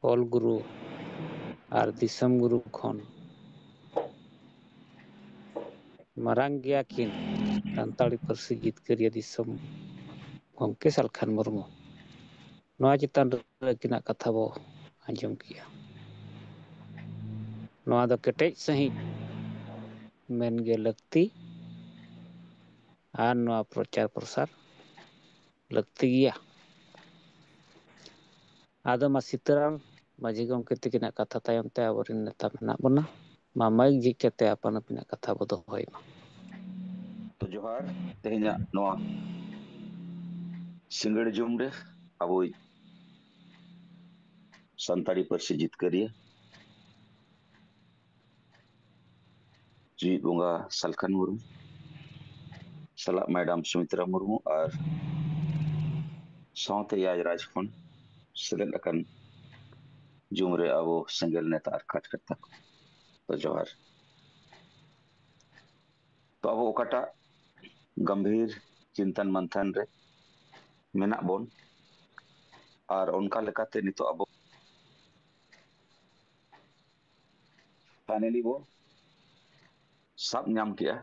ᱚᱞ ᱜᱩᱨᱩ ᱟᱨ ᱫᱤᱥᱚᱢ ᱜᱩᱨᱩ ᱠᱷᱚᱱ ᱢᱟᱨᱟᱝ ᱜᱮᱭᱟ ᱠᱤᱱ ᱥᱟᱱᱛᱟᱲᱤ ᱯᱟᱹᱨᱥᱤ ᱡᱤᱛᱠᱟᱹᱨᱤᱭᱟᱹ ᱫᱤᱥᱚᱢ ᱜᱚᱢᱠᱮ ᱥᱟᱞᱠᱷᱟᱱ ᱢᱩᱨᱢᱩ᱾ ᱱᱚᱣᱟ ᱪᱮᱛᱟᱱ ᱨᱮ ᱟᱹᱠᱤᱱᱟᱜ ᱠᱟᱛᱷᱟ ᱵᱚ ᱟᱸᱡᱚᱢ ᱠᱮᱜᱼᱟ᱾ ᱱᱚᱣᱟ ᱫᱚ ᱠᱮᱴᱮᱡ ᱥᱟᱺᱦᱤᱡ ᱢᱮᱱ ᱜᱮ ᱞᱟᱹᱠᱛᱤ ᱟᱨ ᱱᱚᱣᱟ ᱯᱨᱚᱪᱟᱨ ᱯᱨᱚᱥᱟᱨ ᱞᱟᱹᱠᱛᱤ ᱜᱮᱭᱟ᱾ ᱟᱫᱚ ᱢᱟ ᱥᱤᱛᱟᱹᱨᱟᱢ ᱢᱟᱹᱡᱷᱤ ᱜᱚᱢᱠᱮ ᱛᱤᱠᱤᱱᱟᱜ ᱠᱟᱛᱷᱟ ᱛᱟᱭᱚᱢ ᱛᱮ ᱟᱵᱚᱨᱮᱱ ᱱᱮᱛᱟ ᱢᱮᱱᱟᱜ ᱵᱚᱱᱟ, ᱢᱟ ᱢᱟᱹᱭᱤᱠ ᱡᱷᱤᱡ ᱠᱟᱛᱮ ᱟᱯᱟᱱ ᱟᱹᱯᱤᱱᱟᱜ ᱠᱟᱛᱷᱟ ᱵᱚ ᱫᱚᱦᱚᱭ ᱢᱟ᱾ ᱛᱚ ᱡᱚᱦᱟᱨ, ᱛᱮᱦᱮᱧᱟᱜ ᱱᱚᱣᱟ ᱥᱤᱸᱜᱟᱹᱲ ᱡᱚᱢ ᱨᱮ ᱟᱵᱚᱭᱤᱡ ᱥᱟᱱᱛᱟᱲᱤ ᱯᱟᱹᱨᱥᱤ ᱡᱤᱛᱠᱟᱹᱨᱤᱭᱟᱹ ᱡᱤᱣᱤᱫ ᱵᱚᱸᱜᱟ ᱥᱟᱞᱠᱷᱟᱱ ᱢᱩᱨᱢᱩ ᱥᱟᱞᱟᱜ ᱢᱮᱰᱟᱢ ᱥᱩᱢᱤᱛᱨᱟ ᱢᱩᱨᱢᱩ ᱟᱨ ᱥᱟᱶᱛᱮ ᱮᱭᱟᱭ ᱨᱟᱡᱽ ᱠᱷᱚᱱ ᱥᱮᱞᱮᱫ ᱟᱠᱟᱱ ᱡᱩᱢ ᱨᱮ ᱟᱵᱚ ᱥᱮᱸᱜᱮᱞ ᱱᱮᱛᱟ ᱟᱨ ᱠᱟᱡᱽᱠᱟᱨᱛᱟ ᱠᱚ ᱫᱚ ᱡᱚᱦᱟᱨ᱾ ᱛᱚ ᱟᱵᱚ ᱚᱠᱟᱴᱟᱜ ᱜᱟᱢᱵᱷᱤᱨ ᱪᱤᱱᱛᱟᱱ ᱢᱟᱱᱛᱷᱟᱱ ᱨᱮ ᱢᱮᱱᱟᱜ ᱵᱚᱱ, ᱟᱨ ᱚᱱᱠᱟ ᱞᱮᱠᱟᱛᱮ ᱱᱤᱛᱚᱜ ᱟᱵᱚ finally ᱵᱚ ᱥᱟᱵ ᱧᱟᱢ ᱠᱮᱜᱼᱟ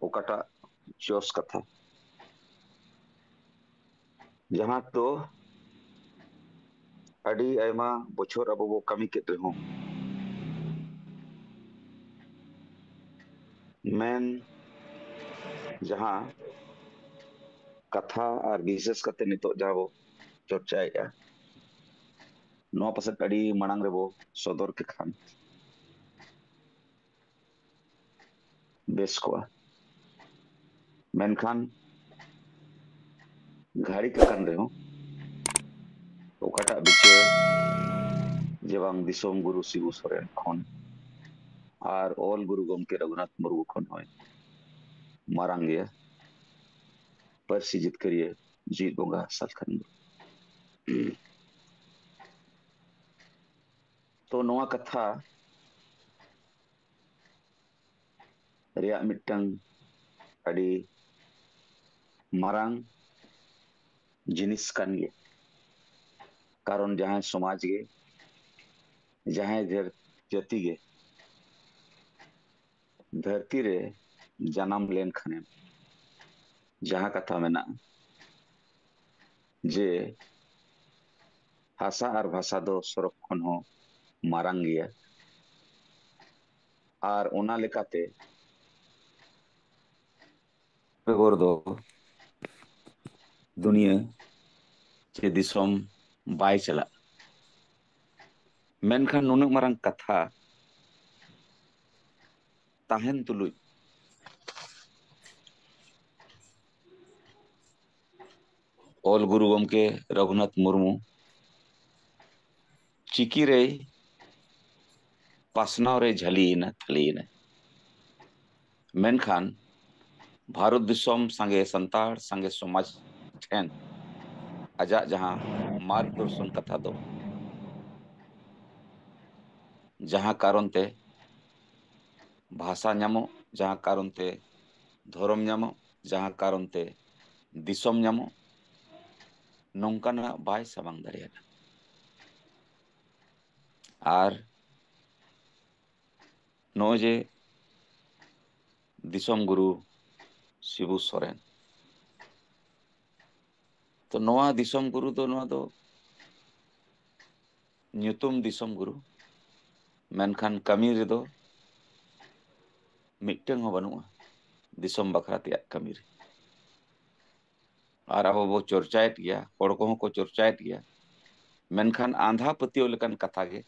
ᱚᱠᱟᱴᱟᱜ ᱡᱚᱥ ᱠᱟᱛᱷᱟ, ᱡᱟᱦᱟᱸ ᱫᱚ ᱟᱹᱰᱤ ᱟᱭᱢᱟ ᱵᱚᱪᱷᱚᱨ ᱟᱵᱚ ᱵᱚ ᱠᱟᱹᱢᱤ ᱠᱮᱫ ᱨᱮᱦᱚᱸ, ᱢᱮᱱ ᱡᱟᱦᱟᱸ ᱠᱟᱛᱷᱟ ᱟᱨ ᱵᱤᱥᱮᱥ ᱠᱟᱛᱮ ᱱᱤᱛᱚᱜ ᱡᱟᱦᱟᱸ ᱵᱚ ᱪᱚᱨᱪᱟᱭᱮᱫᱼᱟ, ᱱᱚᱣᱟ ᱯᱟᱥᱮᱡ ᱟᱹᱰᱤ ᱢᱟᱲᱟᱝ ᱨᱮᱵᱚ ᱥᱚᱫᱚᱨ ᱠᱮ ᱠᱷᱟᱱ ᱵᱮᱥ ᱠᱚᱜᱼᱟ᱾ ᱢᱮᱱᱠᱷᱟᱱ ᱜᱷᱟᱹᱲᱤᱠ ᱟᱠᱟᱱ ᱨᱮᱦᱚᱸ ᱚᱠᱟᱴᱟᱜ ᱵᱤᱪᱟᱹᱨ ᱡᱮ ᱵᱟᱝ ᱫᱤᱥᱚᱢ ᱜᱩᱨᱩ ᱥᱤᱵᱩ ᱥᱚᱨᱮᱱ ᱠᱷᱚᱱ ᱟᱨ ᱚᱞ ᱜᱩᱨᱩ ᱜᱚᱢᱠᱮ ᱨᱚᱜᱷᱩᱱᱟᱛᱷ ᱢᱩᱨᱢᱩ ᱠᱷᱚᱱ ᱦᱚᱸᱭ ᱢᱟᱨᱟᱝ ᱜᱮᱭᱟ᱾ ᱯᱟᱹᱨᱥᱤ ᱡᱤᱛᱠᱟᱹᱨᱤᱭᱟᱹ ᱡᱤᱣᱤᱫ ᱵᱚᱸᱜᱟ ᱥᱟᱞᱠᱷᱟᱱ ᱢᱩᱨᱢᱩ᱾ ᱛᱚ ᱱᱚᱣᱟ ᱠᱟᱛᱷᱟ ᱨᱮᱭᱟᱜ ᱢᱤᱫᱴᱟᱝ ᱟᱹᱰᱤ ᱢᱟᱨᱟᱝ ᱡᱤᱱᱤᱥ ᱠᱟᱱ ᱜᱮᱭᱟ᱾ ᱠᱟᱨᱚᱱ ᱡᱟᱦᱟᱸᱭ ᱥᱚᱢᱟᱡᱽ ᱜᱮ, ᱡᱟᱦᱟᱸᱭ ᱫᱷᱟᱹᱨ-, ᱡᱟᱹᱛᱤ ᱜᱮ ᱫᱷᱟᱹᱨᱛᱤ ᱨᱮ ᱡᱟᱱᱟᱢ ᱞᱮᱱᱠᱷᱟᱱᱮᱢ, ᱡᱟᱦᱟᱸ ᱠᱟᱛᱷᱟ ᱢᱮᱱᱟᱜᱼᱟ ᱡᱮ ᱦᱟᱥᱟ ᱟᱨ ᱵᱷᱟᱥᱟ ᱫᱚ ᱥᱚᱨᱚᱜ ᱠᱷᱚᱱ ᱦᱚᱸ ᱢᱟᱨᱟᱝ ᱜᱮᱭᱟ, ᱟᱨ ᱚᱱᱟ ᱞᱮᱠᱟᱛᱮ ᱵᱮᱜᱚᱨ ᱫᱚ ᱫᱩᱱᱤᱭᱟᱹ ᱪᱮ ᱫᱤᱥᱚᱢ ᱵᱟᱭ ᱪᱟᱞᱟᱜᱼᱟ᱾ ᱢᱮᱱᱠᱷᱟᱱ ᱱᱩᱱᱟᱹᱜ ᱢᱟᱨᱟᱝ ᱠᱟᱛᱷᱟ ᱛᱟᱦᱮᱱ ᱛᱩᱞᱩᱡ ᱚᱞ ᱜᱩᱨᱩ ᱜᱚᱢᱠᱮ ᱨᱚᱜᱷᱩᱱᱟᱛᱷ ᱢᱩᱨᱢᱩ ᱪᱤᱠᱤ ᱨᱮᱭ ᱯᱟᱥᱱᱟᱣ ᱨᱮ ᱡᱷᱟᱹᱞᱤᱭᱮᱱᱟ, ᱛᱷᱟᱹᱞᱤᱭᱮᱱᱟ᱾ ᱢᱮᱱᱠᱷᱟᱱ ᱵᱷᱟᱨᱚᱛ ᱫᱤᱥᱚᱢ ᱥᱟᱸᱜᱮ ᱥᱟᱱᱛᱟᱲ ᱥᱟᱸᱜᱮ ᱥᱚᱢᱟᱡᱽ ᱴᱷᱮᱱ ᱟᱡᱟᱜ ᱡᱟᱦᱟᱸ ᱢᱟᱨᱜᱽ ᱫᱚᱨᱥᱚᱱ ᱠᱟᱛᱷᱟ ᱫᱚ, ᱡᱟᱦᱟᱸ ᱠᱟᱨᱚᱱ ᱛᱮ ᱵᱷᱟᱥᱟ ᱧᱟᱢᱚᱜ, ᱡᱟᱦᱟᱸ ᱠᱟᱨᱚᱱ ᱛᱮ ᱫᱷᱚᱨᱚᱢ ᱧᱟᱢᱚᱜ, ᱡᱟᱦᱟᱸ ᱠᱟᱨᱚᱱ ᱛᱮ ᱫᱤᱥᱚᱢ ᱧᱟᱢᱚᱜ, ᱱᱚᱝᱠᱟᱱᱟᱜ ᱵᱟᱭ ᱥᱟᱢᱟᱝ ᱫᱟᱲᱮᱭᱟᱫᱟ᱾ ᱟᱨ ᱱᱚᱜᱼᱚᱭ ᱡᱮ ᱫᱤᱥᱚᱢ ᱜᱩᱨᱩ ᱥᱤᱵᱩ ᱥᱚᱨᱮᱱ, ᱛᱚ ᱱᱚᱣᱟ ᱫᱤᱥᱚᱢ ᱜᱩᱨᱩ ᱫᱚ, ᱱᱚᱣᱟ ᱫᱚ ᱧᱩᱛᱩᱢ ᱫᱤᱥᱚᱢ ᱜᱩᱨᱩ, ᱢᱮᱱᱠᱷᱟᱱ ᱠᱟᱹᱢᱤ ᱨᱮᱫᱚ ᱢᱤᱫᱴᱟᱝ ᱦᱚᱸ ᱵᱟᱹᱱᱩᱜᱼᱟ ᱫᱤᱥᱚᱢ ᱵᱟᱠᱷᱨᱟ ᱛᱮᱭᱟᱜ ᱠᱟᱹᱢᱤ ᱨᱮ᱾ ᱟᱨ ᱟᱵᱚ ᱵᱚ ᱪᱚᱨᱪᱟᱭᱮᱫ ᱜᱮᱭᱟ, ᱦᱚᱲ ᱠᱚᱦᱚᱸ ᱠᱚ ᱪᱚᱨᱪᱟᱭᱮᱫ ᱜᱮᱭᱟ, ᱢᱮᱱᱠᱷᱟᱱ ᱟᱸᱫᱷᱟ ᱯᱟᱹᱛᱭᱟᱹᱣ ᱞᱮᱠᱟᱱ ᱠᱟᱛᱷᱟ ᱜᱮ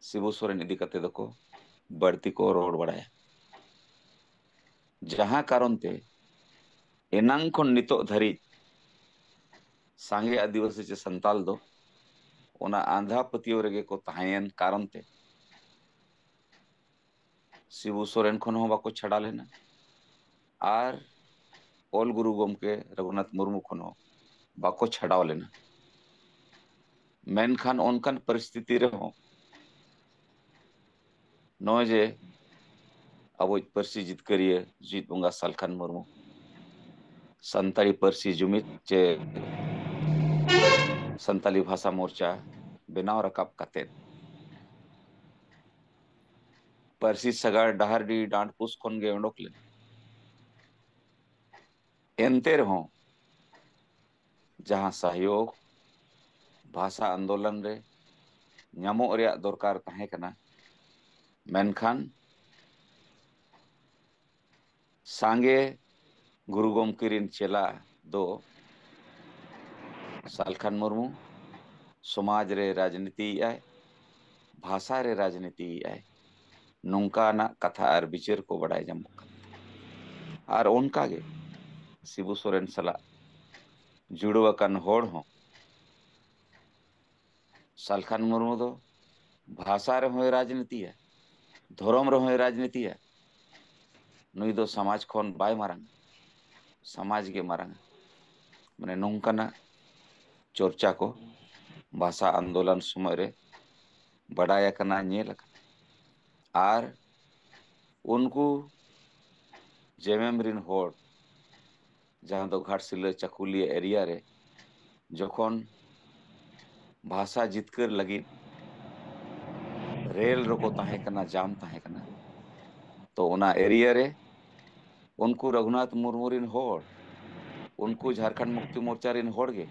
ᱥᱤᱵᱩ ᱥᱚᱨᱮᱱ ᱤᱫᱤ ᱠᱟᱛᱮ ᱫᱚᱠᱚ ᱵᱟᱹᱲᱛᱤ ᱠᱚ ᱨᱚᱲ ᱵᱟᱲᱟᱭᱟ᱾ ᱡᱟᱦᱟᱸ ᱠᱟᱨᱚᱱ ᱛᱮ ᱮᱱᱟᱝ ᱠᱷᱚᱱ ᱱᱤᱛᱚᱜ ᱫᱷᱟᱹᱨᱤᱡ ᱥᱟᱸᱜᱮ ᱟᱹᱫᱤᱵᱟᱹᱥᱤ ᱪᱮ ᱥᱟᱱᱛᱟᱞ ᱫᱚ ᱚᱱᱟ ᱟᱸᱫᱷᱟ ᱯᱟᱹᱛᱭᱟᱹᱣ ᱨᱮᱜᱮ ᱠᱚ ᱛᱟᱦᱮᱸᱭᱮᱱ ᱠᱟᱨᱚᱱ ᱛᱮ ᱥᱤᱵᱩ ᱥᱚᱨᱮᱱ ᱠᱷᱚᱱ ᱦᱚᱸ ᱵᱟᱠᱚ ᱪᱷᱟᱰᱟᱣ ᱞᱮᱱᱟ ᱟᱨ ᱚᱞ ᱜᱩᱨᱩ ᱜᱚᱢᱠᱮ ᱨᱚᱜᱷᱩᱱᱟᱛᱷ ᱢᱩᱨᱢᱩ ᱠᱷᱚᱱ ᱦᱚᱸ ᱵᱟᱠᱚ ᱪᱷᱟᱰᱟᱣ ᱞᱮᱱᱟ᱾ ᱢᱮᱱᱠᱷᱟᱱ ᱚᱱᱠᱟᱱ ᱯᱚᱨᱤᱥᱛᱷᱤᱛᱤ ᱨᱮᱦᱚᱸ ᱱᱚᱜᱼᱚᱭ ᱡᱮ ᱟᱵᱚᱭᱤᱡ ᱯᱟᱹᱨᱥᱤ ᱡᱤᱛᱠᱟᱹᱨᱤᱭᱟᱹ ᱡᱤᱛ ᱵᱚᱸᱜᱟ ᱥᱟᱞᱠᱷᱟᱱ ᱢᱩᱨᱢᱩ ᱥᱟᱱᱛᱟᱲᱤ ᱯᱟᱹᱨᱥᱤ ᱡᱩᱢᱤᱫ ᱪᱮ ᱥᱟᱱᱛᱟᱲᱤ ᱵᱷᱟᱥᱟ ᱢᱳᱨᱪᱟ ᱵᱮᱱᱟᱣ ᱨᱟᱠᱟᱵ ᱠᱟᱛᱮᱫ ᱯᱟᱹᱨᱥᱤ ᱥᱟᱜᱟᱲ ᱰᱟᱦᱟᱨᱰᱤ ᱰᱟᱸᱰᱯᱩᱥ ᱠᱷᱚᱱ ᱜᱮ ᱚᱰᱚᱠ ᱞᱮᱱᱟ᱾ ᱮᱱᱛᱮ ᱨᱮᱦᱚᱸ ᱡᱟᱦᱟᱸ ᱥᱟᱦᱭᱳᱜᱽ ᱵᱷᱟᱥᱟ ᱟᱱᱫᱳᱞᱚᱱ ᱨᱮ ᱧᱟᱢᱚᱜ ᱨᱮᱭᱟᱜ ᱫᱚᱨᱠᱟᱨ ᱛᱟᱦᱮᱸ ᱠᱟᱱᱟ, ᱢᱮᱱᱠᱷᱟᱱ ᱥᱟᱸᱜᱮ ᱜᱩᱨᱩ ᱜᱚᱢᱠᱮ ᱨᱮᱱ ᱪᱮᱞᱟ ᱫᱚ ᱥᱟᱞᱠᱷᱟᱱ ᱢᱩᱨᱢᱩ ᱥᱚᱢᱟᱡᱽ ᱨᱮ ᱨᱟᱡᱽᱱᱤᱛᱤᱭᱮᱫᱼᱟᱭ, ᱵᱷᱟᱥᱟ ᱨᱮ ᱨᱟᱡᱽᱱᱤᱛᱤᱭᱮᱫᱼᱟᱭ, ᱱᱚᱝᱠᱟᱱᱟᱜ ᱠᱟᱛᱷᱟ ᱟᱨ ᱵᱤᱪᱟᱹᱨ ᱠᱚ ᱵᱟᱰᱟᱭ ᱧᱟᱢᱚᱜ ᱠᱟᱱᱟ᱾ ᱟᱨ ᱚᱱᱠᱟᱜᱮ ᱥᱤᱵᱩ ᱥᱚᱨᱮᱱ ᱥᱟᱞᱟᱜ ᱡᱩᱲᱟᱹᱣ ᱟᱠᱟᱱ ᱦᱚᱲ ᱦᱚᱸ ᱥᱟᱞᱠᱷᱟᱱ ᱢᱩᱨᱢᱩ ᱫᱚ ᱵᱷᱟᱥᱟ ᱨᱮᱦᱚᱸᱭ ᱨᱟᱡᱽᱱᱤᱛᱤᱭᱟ, ᱫᱷᱚᱨᱚᱢ ᱨᱮᱦᱚᱸᱭ ᱨᱟᱡᱽᱱᱤᱛᱤᱭᱟ᱾ ᱱᱩᱭ ᱫᱚ ᱥᱚᱢᱟᱡᱽ ᱠᱷᱚᱱ ᱵᱟᱭ ᱢᱟᱨᱟᱝᱟ, ᱥᱚᱢᱟᱡᱽ ᱜᱮ ᱢᱟᱨᱟᱝᱟ᱾ ᱢᱟᱱᱮ ᱱᱚᱝᱠᱟᱱᱟᱜ ᱪᱚᱨᱪᱟ ᱠᱚ ᱵᱷᱟᱥᱟ ᱟᱱᱫᱳᱞᱚᱱ ᱥᱚᱢᱚᱭ ᱨᱮ ᱵᱟᱰᱟᱭ ᱟᱠᱟᱱᱟ, ᱧᱮᱞ ᱟᱠᱟᱱᱟ᱾ ᱟᱨ ᱩᱱᱠᱩ ᱡᱮᱢᱮᱢ ᱨᱤᱱ ᱦᱚᱲ, ᱡᱟᱦᱟᱸ ᱫᱚ ᱜᱷᱟᱴᱥᱤᱞᱟᱹ ᱪᱟᱠᱩᱞᱤᱭᱟᱹ ᱮᱨᱤᱭᱟ ᱨᱮ ᱡᱚᱠᱷᱚᱱ ᱵᱷᱟᱥᱟ ᱡᱤᱛᱠᱟᱹᱨ ᱞᱟᱹᱜᱤᱫ ᱨᱮᱞ ᱨᱮᱠᱚ ᱛᱟᱦᱮᱸ ᱠᱟᱱᱟ, ᱡᱟᱢ ᱛᱟᱦᱮᱸ ᱠᱟᱱᱟ, ᱛᱚ ᱚᱱᱟ ᱮᱨᱤᱭᱟ ᱨᱮ ᱩᱱᱠᱩ ᱨᱚᱜᱷᱩᱱᱟᱛᱷ ᱢᱩᱨᱢᱩ ᱨᱤᱱ ᱦᱚᱲ, ᱩᱱᱠᱩ ᱡᱷᱟᱲᱠᱷᱚᱸᱰ ᱢᱩᱠᱛᱤ ᱢᱳᱨᱪᱟ ᱨᱤᱱ ᱦᱚᱲ ᱜᱮ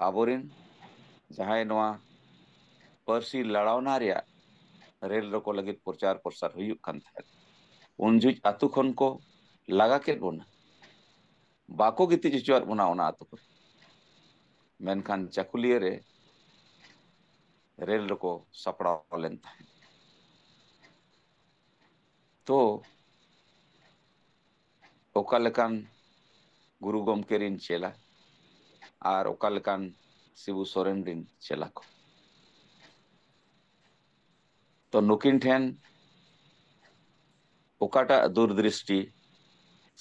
ᱟᱵᱚᱨᱤᱱ ᱡᱟᱦᱟᱸᱭ ᱱᱚᱣᱟ ᱯᱟᱹᱨᱥᱤ ᱞᱟᱲᱟᱣᱱᱟ ᱨᱮᱭᱟᱜ ᱨᱮᱞ ᱨᱚᱠᱚ ᱞᱟᱹᱜᱤᱫ ᱯᱨᱚᱪᱟᱨ ᱯᱨᱚᱥᱟᱨ ᱦᱩᱭᱩᱜ ᱠᱟᱱ ᱛᱟᱦᱮᱸᱫ, ᱩᱱ ᱡᱚᱦᱚᱜ ᱟᱛᱳ ᱠᱷᱚᱱ ᱠᱚ ᱞᱟᱜᱟ ᱠᱮᱫ ᱵᱚᱱᱟ, ᱵᱟᱠᱚ ᱜᱤᱛᱤᱡ ᱦᱚᱪᱚᱣᱟᱫ ᱵᱚᱱᱟ ᱚᱱᱟ ᱟᱛᱳ ᱠᱚᱨᱮ᱾ ᱢᱮᱱᱠᱷᱟᱱ ᱪᱟᱹᱠᱩᱞᱤᱭᱟᱹ ᱨᱮ ᱨᱮᱞ ᱨᱮᱠᱚ ᱥᱟᱯᱲᱟᱣ ᱞᱮᱱ ᱛᱟᱦᱮᱸᱫ᱾ ᱛᱚ ᱚᱠᱟ ᱞᱮᱠᱟᱱ ᱜᱩᱨᱩ ᱜᱚᱢᱠᱮ ᱨᱤᱱ ᱪᱮᱞᱟ ᱟᱨ ᱚᱠᱟ ᱞᱮᱠᱟᱱ ᱥᱤᱵᱩ ᱥᱚᱨᱮᱱ ᱨᱤᱱ ᱪᱮᱞᱟ ᱠᱚ, ᱛᱚ ᱱᱩᱠᱤᱱ ᱴᱷᱮᱱ ᱚᱠᱟᱴᱟᱜ ᱫᱩᱨᱫᱨᱤᱥᱴᱤ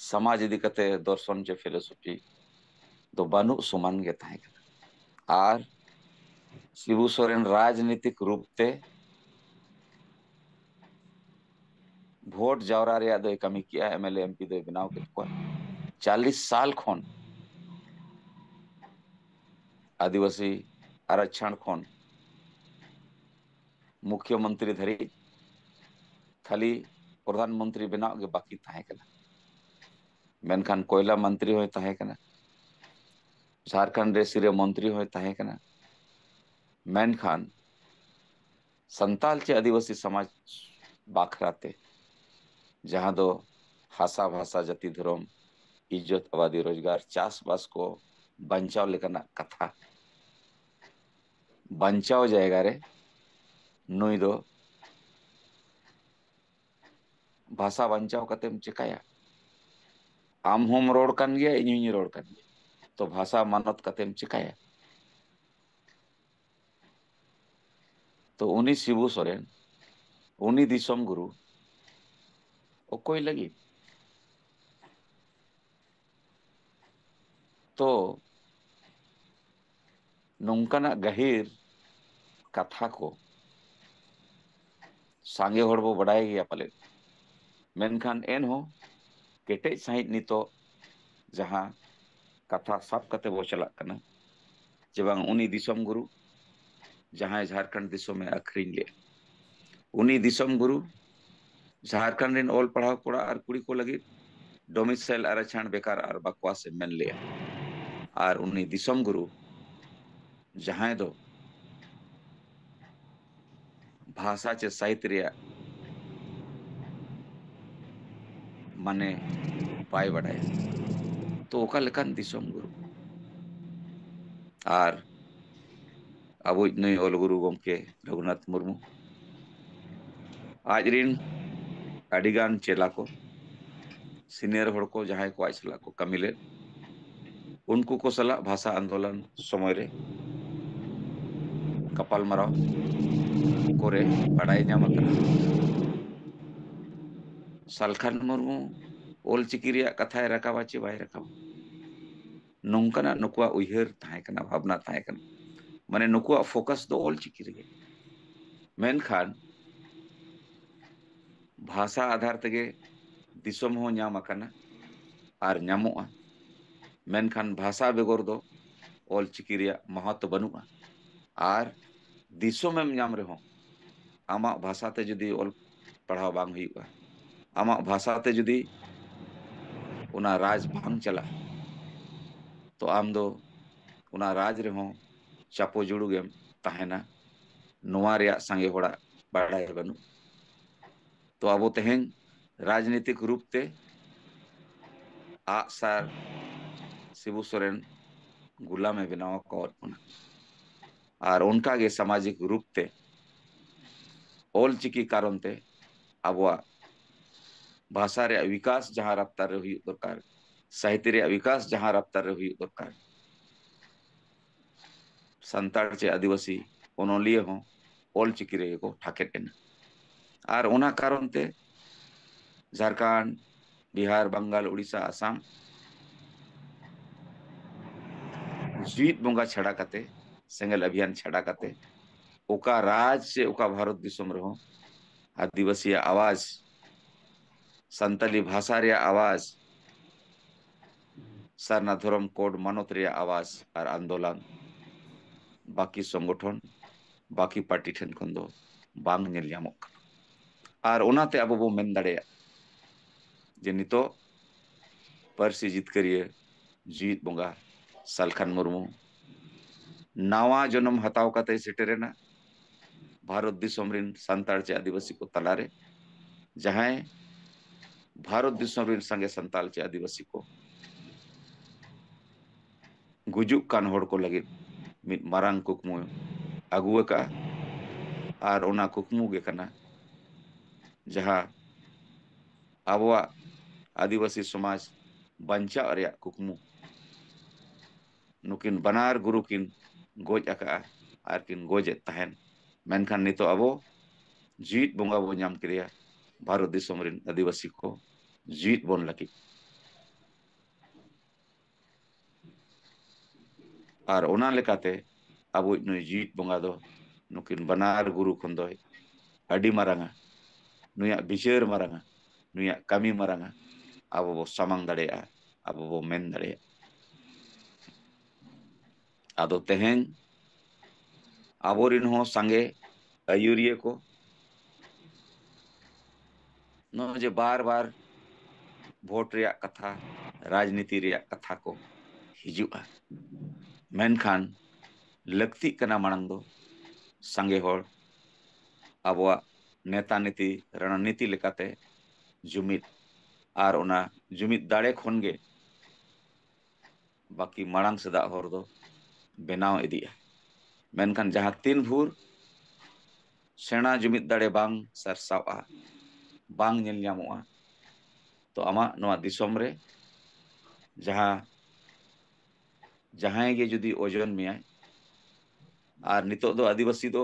ᱥᱚᱢᱟᱡᱽ ᱤᱫᱤ ᱠᱟᱛᱮ ᱫᱚᱨᱥᱚᱱ ᱪᱮ ᱯᱷᱤᱞᱳᱥᱚᱯᱷᱤ ᱫᱚ ᱵᱟᱹᱱᱩᱜ ᱥᱚᱢᱟᱱ ᱜᱮ ᱛᱟᱦᱮᱸ ᱠᱟᱱᱟ᱾ ᱟᱨ ᱥᱤᱵᱩ ᱥᱚᱨᱮᱱ ᱨᱟᱡᱽᱱᱤᱛᱤᱠ ᱨᱩᱯ ᱛᱮ ᱵᱷᱳᱴ ᱡᱟᱣᱨᱟ ᱨᱮᱭᱟᱜ ᱫᱚᱭ ᱠᱟᱹᱢᱤ ᱠᱮᱜᱼᱟ, M L A M P ᱫᱚᱭ ᱵᱮᱱᱟᱣ ᱠᱮᱫ ᱠᱚᱣᱟ᱾ ᱪᱟᱞᱤᱥ ᱥᱟᱞ ᱠᱷᱚᱱ ᱟᱹᱫᱤᱵᱟᱹᱥᱤ ᱟᱨᱟᱪᱷᱟᱲ ᱠᱷᱚᱱ ᱢᱩᱠᱷᱭᱚᱢᱚᱱᱛᱨᱤ ᱫᱷᱟᱹᱨᱤᱡ ᱠᱷᱟᱹᱞᱤ ᱯᱨᱚᱫᱷᱟᱱ ᱢᱚᱱᱛᱨᱤ ᱵᱮᱱᱟᱣ ᱜᱮ ᱵᱟᱹᱠᱤ ᱛᱟᱦᱮᱸ ᱠᱟᱱᱟ᱾ ᱢᱮᱱᱠᱷᱟᱱ ᱠᱚᱭᱞᱟ ᱢᱚᱱᱛᱨᱤ ᱦᱚᱸᱭ ᱛᱟᱦᱮᱸ ᱠᱟᱱᱟ, ᱡᱷᱟᱲᱠᱷᱚᱸᱰ ᱨᱮ ᱥᱤᱨᱟᱹ ᱢᱚᱱᱛᱨᱤ ᱦᱚᱸᱭ ᱛᱟᱦᱮᱸ ᱠᱟᱱᱟ᱾ ᱢᱮᱱᱠᱷᱟᱱ ᱥᱟᱱᱛᱟᱞ ᱪᱮ ᱟᱹᱫᱤᱵᱟᱹᱥᱤ ᱥᱚᱢᱟᱡᱽ ᱵᱟᱠᱷᱨᱟ ᱛᱮ, ᱡᱟᱦᱟᱸ ᱫᱚ ᱦᱟᱥᱟ ᱵᱷᱟᱥᱟ ᱡᱟᱹᱛᱤ ᱫᱷᱚᱨᱚᱢ, ᱤᱡᱽᱡᱚᱛ ᱟᱵᱟᱫᱤ ᱨᱳᱡᱽᱜᱟᱨ, ᱪᱟᱥᱵᱟᱥ ᱠᱚ ᱵᱟᱧᱪᱟᱣ ᱞᱮᱠᱟᱱᱟᱜ ᱠᱟᱛᱷᱟ, ᱵᱟᱧᱪᱟᱣ ᱡᱟᱭᱜᱟ ᱨᱮ ᱱᱩᱭ ᱫᱚ ᱵᱷᱟᱥᱟ ᱵᱟᱧᱪᱟᱣ ᱠᱟᱛᱮᱢ ᱪᱮᱠᱟᱭᱟ? ᱟᱢ ᱦᱚᱸᱢ ᱨᱚᱲ ᱠᱟᱱ ᱜᱮᱭᱟ, ᱤᱧ ᱦᱚᱸᱧ ᱨᱚᱲ ᱠᱟᱱ ᱜᱮᱭᱟ, ᱛᱚ ᱵᱷᱟᱥᱟ ᱢᱟᱱᱚᱛ ᱠᱟᱛᱮᱢ ᱪᱮᱠᱟᱭᱟ? ᱛᱚ ᱩᱱᱤ ᱥᱤᱵᱩ ᱥᱚᱨᱮᱱ, ᱩᱱᱤ ᱫᱤᱥᱚᱢ ᱜᱩᱨᱩ ᱚᱠᱚᱭ ᱞᱟᱹᱜᱤᱫ? ᱛᱚ ᱱᱚᱝᱠᱟᱱᱟᱜ ᱜᱟᱹᱦᱤᱨ ᱠᱟᱛᱷᱟ ᱠᱚ ᱥᱟᱸᱜᱮ ᱦᱚᱲ ᱵᱚ ᱵᱟᱰᱟᱭ ᱜᱮᱭᱟ ᱯᱟᱞᱮᱫ, ᱢᱮᱱᱠᱷᱟᱱ ᱮᱱᱦᱚᱸ ᱠᱮᱴᱮᱡ ᱥᱟᱺᱦᱤᱡ ᱱᱤᱛᱚᱜ ᱡᱟᱦᱟᱸ ᱠᱟᱛᱷᱟ ᱥᱟᱵ ᱠᱟᱛᱮ ᱵᱚ ᱪᱟᱞᱟᱜ ᱠᱟᱱᱟ, ᱡᱮ ᱵᱟᱝ ᱩᱱᱤ ᱫᱤᱥᱚᱢ ᱜᱩᱨᱩ ᱡᱟᱦᱟᱸᱭ ᱡᱷᱟᱲᱠᱷᱚᱸᱰ ᱫᱤᱥᱚᱢᱮ ᱟᱹᱠᱷᱨᱤᱧ ᱞᱮᱫ, ᱩᱱᱤ ᱫᱤᱥᱚᱢ ᱜᱩᱨᱩ ᱡᱷᱟᱲᱠᱷᱚᱸᱰ ᱨᱮᱱ ᱚᱞ ᱯᱟᱲᱦᱟᱣ ᱠᱚᱲᱟ ᱟᱨ ᱠᱩᱲᱤ ᱠᱚ ᱞᱟᱹᱜᱤᱫ ᱰᱚᱢᱤᱥᱟᱭᱤᱞ ᱟᱨᱟᱪᱷᱟᱲ ᱵᱮᱠᱟᱨ ᱟᱨ ᱵᱟᱠᱣᱟᱥ ᱮ ᱢᱮᱱ ᱞᱮᱫᱼᱟ᱾ ᱟᱨ ᱩᱱᱤ ᱫᱤᱥᱚᱢ ᱜᱩᱨᱩ ᱡᱟᱦᱟᱸᱭ ᱫᱚ ᱵᱷᱟᱥᱟ ᱪᱮ ᱥᱟᱦᱤᱛ ᱨᱮᱭᱟᱜ ᱢᱟᱱᱮ ᱵᱟᱭ ᱵᱟᱰᱟᱭᱟ, ᱛᱚ ᱚᱠᱟ ᱞᱮᱠᱟᱱ ᱫᱤᱥᱚᱢ ᱜᱩᱨᱩ? ᱟᱨ ᱟᱵᱚᱭᱤᱡ ᱱᱩᱭ ᱚᱞ ᱜᱩᱨᱩ ᱜᱚᱢᱠᱮ ᱨᱚᱜᱷᱩᱱᱟᱛᱷ ᱢᱩᱨᱢᱩ, ᱟᱡ ᱨᱤᱱ ᱟᱹᱰᱤᱜᱟᱱ ᱪᱮᱞᱟ ᱠᱚ, ᱥᱤᱱᱤᱭᱟᱨ ᱦᱚᱲ ᱠᱚ, ᱡᱟᱦᱟᱸᱭ ᱠᱚ ᱟᱡ ᱥᱟᱞᱟᱜ ᱠᱚ ᱠᱟᱹᱢᱤ ᱞᱮᱫ, ᱩᱱᱠᱩ ᱠᱚ ᱥᱟᱞᱟᱜ ᱵᱷᱟᱥᱟ ᱟᱱᱫᱳᱞᱚᱱ ᱥᱚᱢᱚᱭ ᱨᱮ ᱜᱟᱯᱟᱞᱢᱟᱨᱟᱣ ᱠᱚᱨᱮ ᱵᱟᱰᱟᱭ ᱧᱟᱢ ᱟᱠᱟᱱᱟ, ᱥᱟᱞᱠᱷᱟᱱ ᱢᱩᱨᱢᱩ ᱚᱞᱪᱤᱠᱤ ᱨᱮᱭᱟᱜ ᱠᱟᱛᱷᱟᱭ ᱨᱟᱠᱟᱵᱟ ᱪᱮ ᱵᱟᱭ ᱨᱟᱠᱟᱵᱟ, ᱱᱚᱝᱠᱟᱱᱟᱜ ᱱᱩᱠᱩᱣᱟᱜ ᱩᱭᱦᱟᱹᱨ ᱛᱟᱦᱮᱸ ᱠᱟᱱᱟ, ᱵᱷᱟᱵᱽᱱᱟ ᱛᱟᱦᱮᱸ ᱠᱟᱱᱟ᱾ ᱢᱟᱱᱮ ᱱᱩᱠᱩᱣᱟᱜ ᱯᱷᱳᱠᱟᱥ ᱫᱚ ᱚᱞᱪᱤᱠᱤ ᱨᱮᱜᱮ᱾ ᱢᱮᱱᱠᱷᱟᱱ ᱵᱷᱟᱥᱟ ᱟᱫᱷᱟᱨ ᱛᱮᱜᱮ ᱫᱤᱥᱚᱢ ᱦᱚᱸ ᱧᱟᱢ ᱟᱠᱟᱱᱟ ᱟᱨ ᱧᱟᱢᱚᱜᱼᱟ, ᱢᱮᱱᱠᱷᱟᱱ ᱵᱷᱟᱥᱟ ᱵᱮᱜᱚᱨ ᱫᱚ ᱚᱞᱪᱤᱠᱤ ᱨᱮᱭᱟᱜ ᱢᱟᱦᱟᱛᱚ ᱵᱟᱹᱱᱩᱜᱼᱟ᱾ ᱟᱨ ᱫᱤᱥᱚᱢᱮᱢ ᱧᱟᱢ ᱨᱮᱦᱚᱸ ᱟᱢᱟᱜ ᱵᱷᱟᱥᱟ ᱛᱮ ᱡᱩᱫᱤ ᱚᱞ ᱯᱟᱲᱦᱟᱣ ᱵᱟᱝ ᱦᱩᱭᱩᱜᱼᱟ, ᱟᱢᱟᱜ ᱵᱷᱟᱥᱟ ᱛᱮ ᱡᱩᱫᱤ ᱚᱱᱟ ᱨᱟᱡᱽ ᱵᱟᱝ ᱪᱟᱞᱟᱜᱼᱟ, ᱛᱚ ᱟᱢ ᱫᱚ ᱚᱱᱟ ᱨᱟᱡᱽ ᱨᱮᱦᱚᱸ ᱪᱟᱯᱚ ᱡᱩᱲᱩ ᱜᱮᱢ ᱛᱟᱦᱮᱱᱟ᱾ ᱱᱚᱣᱟ ᱨᱮᱭᱟᱜ ᱥᱟᱸᱜᱮ ᱦᱚᱲᱟᱜ ᱵᱟᱰᱟᱭ ᱵᱟᱹᱱᱩᱜ᱾ ᱛᱚ ᱟᱵᱚ ᱛᱮᱦᱮᱧ ᱨᱟᱡᱽᱱᱤᱛᱤᱠ ᱨᱩᱯ ᱛᱮ ᱟᱜᱼᱥᱟᱨ ᱥᱤᱵᱩ ᱥᱚᱨᱮᱱ ᱜᱩᱞᱟᱢᱮ ᱵᱮᱱᱟᱣ ᱟᱠᱟᱫ ᱵᱚᱱᱟ᱾ ᱟᱨ ᱚᱱᱠᱟᱜᱮ ᱥᱟᱢᱟᱡᱤᱠ ᱨᱩᱯ ᱛᱮ ᱚᱞ ᱪᱤᱠᱤ ᱠᱟᱨᱚᱱ ᱛᱮ ᱟᱵᱚᱣᱟᱜ ᱵᱷᱟᱥᱟ ᱨᱮᱭᱟᱜ ᱵᱤᱠᱟᱥ ᱡᱟᱦᱟᱸ ᱨᱟᱯᱛᱟᱨ ᱨᱮ ᱦᱩᱭᱩᱜ ᱫᱚᱨᱠᱟᱨ, ᱥᱟᱦᱤᱛᱭᱚ ᱨᱮᱭᱟᱜ ᱵᱤᱠᱟᱥ ᱡᱟᱦᱟᱸ ᱨᱟᱯᱛᱟᱨ ᱨᱮ ᱦᱩᱭᱩᱜ ᱫᱚᱨᱠᱟᱨ, ᱥᱟᱱᱛᱟᱲ ᱪᱮ ᱟᱹᱫᱤᱵᱟᱹᱥᱤ ᱚᱱᱚᱞᱤᱭᱟᱹ ᱦᱚᱸ ᱚᱞ ᱪᱤᱠᱤ ᱨᱮᱜᱮ ᱠᱚ ᱴᱷᱟᱠᱮᱫ ᱮᱱᱟ᱾ ᱟᱨ ᱚᱱᱟ ᱠᱟᱨᱚᱱ ᱛᱮ ᱡᱷᱟᱲᱠᱷᱚᱸᱰ, ᱵᱤᱦᱟᱨ, ᱵᱟᱝᱜᱟᱞ, ᱩᱲᱤᱥᱥᱟ, ᱟᱥᱟᱢ ᱡᱤᱣᱤᱫ ᱵᱚᱸᱜᱟ ᱪᱷᱟᱰᱟ ᱠᱟᱛᱮ, ᱥᱮᱸᱜᱮᱞ ᱚᱵᱷᱤᱭᱟᱱ ᱪᱷᱟᱰᱟ ᱠᱟᱛᱮ, ᱚᱠᱟ ᱨᱟᱡᱽ ᱥᱮ ᱚᱠᱟ ᱵᱷᱟᱨᱚᱛ ᱫᱤᱥᱚᱢ ᱨᱮᱦᱚᱸ ᱟᱹᱫᱤᱵᱟᱹᱥᱤᱭᱟᱜ ᱟᱣᱟᱡᱽ, ᱥᱟᱱᱛᱟᱞᱤ ᱵᱷᱟᱥᱟ ᱨᱮᱭᱟᱜ ᱟᱣᱟᱡᱽ, ᱥᱟᱨᱱᱟ ᱫᱷᱚᱨᱚᱢ ᱠᱳᱰ ᱢᱟᱱᱚᱛ ᱨᱮᱭᱟᱜ ᱟᱣᱟᱡᱽ ᱟᱨ ᱟᱱᱫᱳᱞᱚᱱ ᱵᱟᱹᱠᱤ ᱥᱚᱝᱜᱚᱴᱷᱚᱱ, ᱵᱟᱹᱠᱤ ᱯᱟᱨᱴᱤ ᱴᱷᱮᱱ ᱠᱷᱚᱱ ᱫᱚ ᱵᱟᱝ ᱧᱮᱞ ᱧᱟᱢᱚᱜ ᱠᱟᱱᱟ᱾ ᱟᱨ ᱚᱱᱟᱛᱮ ᱟᱵᱚ ᱵᱚ ᱢᱮᱱ ᱫᱟᱲᱮᱭᱟᱜᱼᱟ ᱡᱮ ᱱᱤᱛᱚᱜ ᱯᱟᱹᱨᱥᱤ ᱡᱤᱛᱠᱟᱹᱨᱤᱭᱟᱹ ᱡᱤᱣᱤᱫ ᱵᱚᱸᱜᱟ ᱥᱟᱞᱠᱷᱟᱱ ᱢᱩᱨᱢᱩ ᱱᱟᱣᱟ ᱡᱚᱱᱚᱢ ᱦᱟᱛᱟᱣ ᱠᱟᱛᱮᱭ ᱥᱮᱴᱮᱨᱮᱱᱟ ᱵᱷᱟᱨᱚᱛ ᱫᱤᱥᱚᱢ ᱨᱤᱱ ᱥᱟᱱᱛᱟᱲ ᱪᱮ ᱟᱹᱫᱤᱵᱟᱹᱥᱤ ᱠᱚ ᱛᱟᱞᱟᱨᱮ, ᱡᱟᱦᱟᱸᱭ ᱵᱷᱟᱨᱚᱛ ᱫᱤᱥᱚᱢ ᱨᱤᱱ ᱥᱟᱸᱜᱮ ᱥᱟᱱᱛᱟᱲ ᱪᱮ ᱟᱹᱫᱤᱵᱟᱹᱥᱤ ᱠᱚ ᱜᱩᱡᱩᱜ ᱠᱟᱱ ᱦᱚᱲ ᱠᱚ ᱞᱟᱹᱜᱤᱫ ᱢᱤᱫ ᱢᱟᱨᱟᱝ ᱠᱩᱠᱢᱩ ᱟᱹᱜᱩ ᱟᱠᱟᱫᱼᱟ᱾ ᱟᱨ ᱚᱱᱟ ᱠᱩᱠᱢᱩ ᱜᱮ ᱠᱟᱱᱟ ᱡᱟᱦᱟᱸ ᱟᱵᱚᱣᱟᱜ ᱟᱹᱫᱤᱵᱟᱹᱥᱤ ᱥᱚᱢᱟᱡᱽ ᱵᱟᱧᱪᱟᱣ ᱨᱮᱭᱟᱜ ᱠᱩᱠᱢᱩ᱾ ᱱᱩᱠᱤᱱ ᱵᱟᱱᱟᱨ ᱜᱩᱨᱩ ᱠᱤᱱ ᱜᱚᱡ ᱟᱠᱟᱫᱼᱟ ᱟᱨ ᱠᱤᱱ ᱜᱚᱡᱮᱫ ᱛᱟᱦᱮᱱ, ᱢᱮᱱᱠᱷᱟᱱ ᱱᱤᱛᱚᱜ ᱟᱵᱚ ᱡᱤᱣᱤᱫ ᱵᱚᱸᱜᱟ ᱵᱚ ᱧᱟᱢ ᱠᱮᱫᱮᱭᱟ ᱵᱷᱟᱨᱚᱛ ᱫᱤᱥᱚᱢ ᱨᱤᱱ ᱟᱹᱫᱤᱵᱟᱹᱥᱤ ᱠᱚ ᱡᱤᱣᱤᱫ ᱵᱚᱱ ᱞᱟᱹᱜᱤᱫ᱾ ᱟᱨ ᱚᱱᱟ ᱞᱮᱠᱟᱛᱮ ᱟᱵᱚᱭᱤᱡ ᱱᱩᱭ ᱡᱤᱣᱤᱫ ᱵᱚᱸᱜᱟ ᱫᱚ ᱱᱩᱠᱤᱱ ᱵᱟᱱᱟᱨ ᱜᱩᱨᱩ ᱠᱷᱚᱱ ᱫᱚᱭ ᱟᱹᱰᱤ ᱢᱟᱨᱟᱝᱟ᱾ ᱱᱩᱭᱟᱜ ᱵᱤᱪᱟᱹᱨ ᱢᱟᱨᱟᱝᱟ, ᱱᱩᱭᱟᱜ ᱠᱟᱹᱢᱤ ᱢᱟᱨᱟᱝᱟ᱾ ᱟᱵᱚ ᱵᱚ ᱥᱟᱢᱟᱝ ᱫᱟᱲᱮᱭᱟᱜᱼᱟ, ᱟᱵᱚ ᱵᱚ ᱢᱮᱱ ᱫᱟᱲᱮᱭᱟᱜᱼᱟ᱾ ᱟᱫᱚ ᱛᱮᱦᱮᱧ ᱟᱵᱚᱨᱤᱱ ᱦᱚᱸ ᱥᱟᱸᱜᱮ ᱟᱹᱭᱩᱨᱤᱭᱟᱹ ᱠᱚ ᱱᱚᱜᱼᱚᱭ ᱡᱮ ᱵᱟᱨ ᱵᱟᱨ ᱵᱷᱳᱴ ᱨᱮᱭᱟᱜ ᱠᱟᱛᱷᱟ, ᱨᱟᱡᱽᱱᱤᱛᱤ ᱨᱮᱭᱟᱜ ᱠᱟᱛᱷᱟ ᱠᱚ ᱦᱤᱡᱩᱜᱼᱟ, ᱢᱮᱱᱠᱷᱟᱱ ᱞᱟᱹᱠᱛᱤᱜ ᱠᱟᱱᱟ ᱢᱟᱲᱟᱝ ᱫᱚ ᱥᱟᱸᱜᱮ ᱦᱚᱲ ᱟᱵᱚᱣᱟᱜ ᱱᱮᱛᱟ ᱱᱤᱛᱤ, ᱨᱚᱬᱱᱤᱛᱤ ᱞᱮᱠᱟᱛᱮ ᱡᱩᱢᱤᱫ, ᱟᱨ ᱚᱱᱟ ᱡᱩᱢᱤᱫ ᱫᱟᱲᱮ ᱠᱷᱚᱱ ᱜᱮ ᱵᱟᱹᱠᱤ ᱢᱟᱲᱟᱝ ᱥᱮᱫᱟᱜ ᱦᱚᱨ ᱫᱚ ᱵᱮᱱᱟᱣ ᱤᱫᱤᱜᱼᱟ᱾ ᱢᱮᱱᱠᱷᱟᱱ ᱡᱟᱦᱟᱸ ᱛᱤᱱ ᱵᱷᱳᱨ ᱥᱮᱬᱟ ᱡᱩᱢᱤᱫ ᱫᱟᱲᱮ ᱵᱟᱝ ᱥᱟᱨᱥᱟᱣᱜᱼᱟ, ᱵᱟᱝ ᱧᱮᱞ ᱧᱟᱢᱚᱜᱼᱟ, ᱛᱚ ᱟᱢᱟᱜ ᱱᱚᱣᱟ ᱫᱤᱥᱚᱢ ᱨᱮ ᱡᱟᱦᱟᱸ, ᱡᱟᱦᱟᱸᱭ ᱜᱮ ᱡᱩᱫᱤ ᱳᱡᱚᱱ ᱢᱮᱭᱟᱭ, ᱟᱨ ᱱᱤᱛᱚᱜ ᱫᱚ ᱟᱹᱫᱤᱵᱟᱹᱥᱤ ᱫᱚ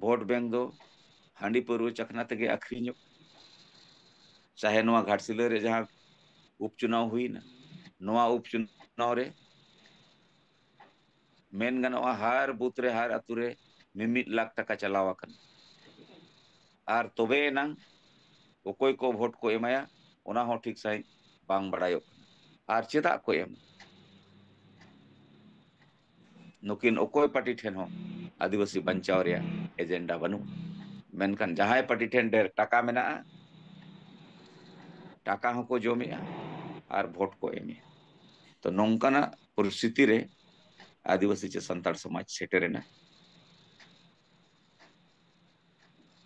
ᱵᱷᱳᱴ ᱵᱮᱝᱠ ᱫᱚ ᱦᱟᱺᱰᱤ ᱯᱟᱹᱨᱣᱟᱹ ᱪᱟᱠᱷᱱᱟ ᱛᱮᱜᱮ ᱟᱹᱠᱷᱨᱤᱧᱚᱜ᱾ ᱪᱟᱦᱮ ᱱᱚᱣᱟ ᱜᱷᱟᱴᱥᱤᱞᱟᱹ ᱨᱮ ᱡᱟᱦᱟᱸ ᱩᱯᱪᱩᱱᱟᱣ ᱦᱩᱭᱱᱟ, ᱱᱚᱣᱟ ᱩᱯᱪᱩᱱᱟᱣ ᱨᱮ ᱢᱮᱱ ᱜᱟᱱᱚᱜᱼᱟ, ᱦᱟᱨ ᱵᱩᱛᱷ ᱨᱮ, ᱦᱟᱨ ᱟᱹᱛᱩ ᱨᱮ ᱢᱤᱢᱤᱫ ᱞᱟᱠᱷ ᱴᱟᱠᱟ ᱪᱟᱞᱟᱣ ᱟᱠᱟᱱᱟ᱾ ᱟᱨ ᱛᱚᱵᱮ ᱮᱱᱟᱝ ᱚᱠᱚᱭ ᱠᱚ ᱵᱷᱳᱴ ᱠᱚ ᱮᱢᱟᱭᱟ, ᱚᱱᱟ ᱦᱚᱸ ᱴᱷᱤᱠ ᱥᱟᱺᱦᱤᱡ ᱵᱟᱝ ᱵᱟᱲᱟᱭᱚᱜ ᱠᱟᱱᱟ᱾ ᱟᱨ ᱪᱮᱫᱟᱜ ᱠᱚ ᱮᱢᱟ? ᱱᱩᱠᱤᱱ ᱚᱠᱚᱭ ᱯᱟᱨᱴᱤ ᱴᱷᱮᱱ ᱦᱚᱸ ᱟᱹᱫᱤᱵᱟᱹᱥᱤ ᱵᱟᱧᱪᱟᱣ ᱨᱮᱭᱟᱜ ᱮᱡᱮᱱᱰᱟ ᱵᱟᱹᱱᱩᱜᱼᱟ᱾ ᱢᱮᱱᱠᱷᱟᱱ ᱡᱟᱦᱟᱸᱭ ᱯᱟᱨᱴᱤ ᱴᱷᱮᱱ ᱰᱷᱮᱨ ᱴᱟᱠᱟ ᱢᱮᱱᱟᱜᱼᱟ, ᱴᱟᱠᱟ ᱦᱚᱸᱠᱚ ᱡᱚᱢᱮᱜᱼᱟ ᱟᱨ ᱵᱷᱳᱴ ᱠᱚ ᱮᱢᱮᱜᱼᱟ᱾ ᱛᱚ, ᱱᱚᱝᱠᱟᱱᱟᱜ ᱯᱚᱨᱤᱥᱛᱷᱤᱛᱤ ᱨᱮ ᱟᱹᱫᱤᱵᱟᱹᱥᱤ ᱪᱮ ᱥᱟᱱᱛᱟᱲ ᱥᱚᱢᱟᱡᱽ ᱥᱮᱴᱮᱨᱮᱱᱟ᱾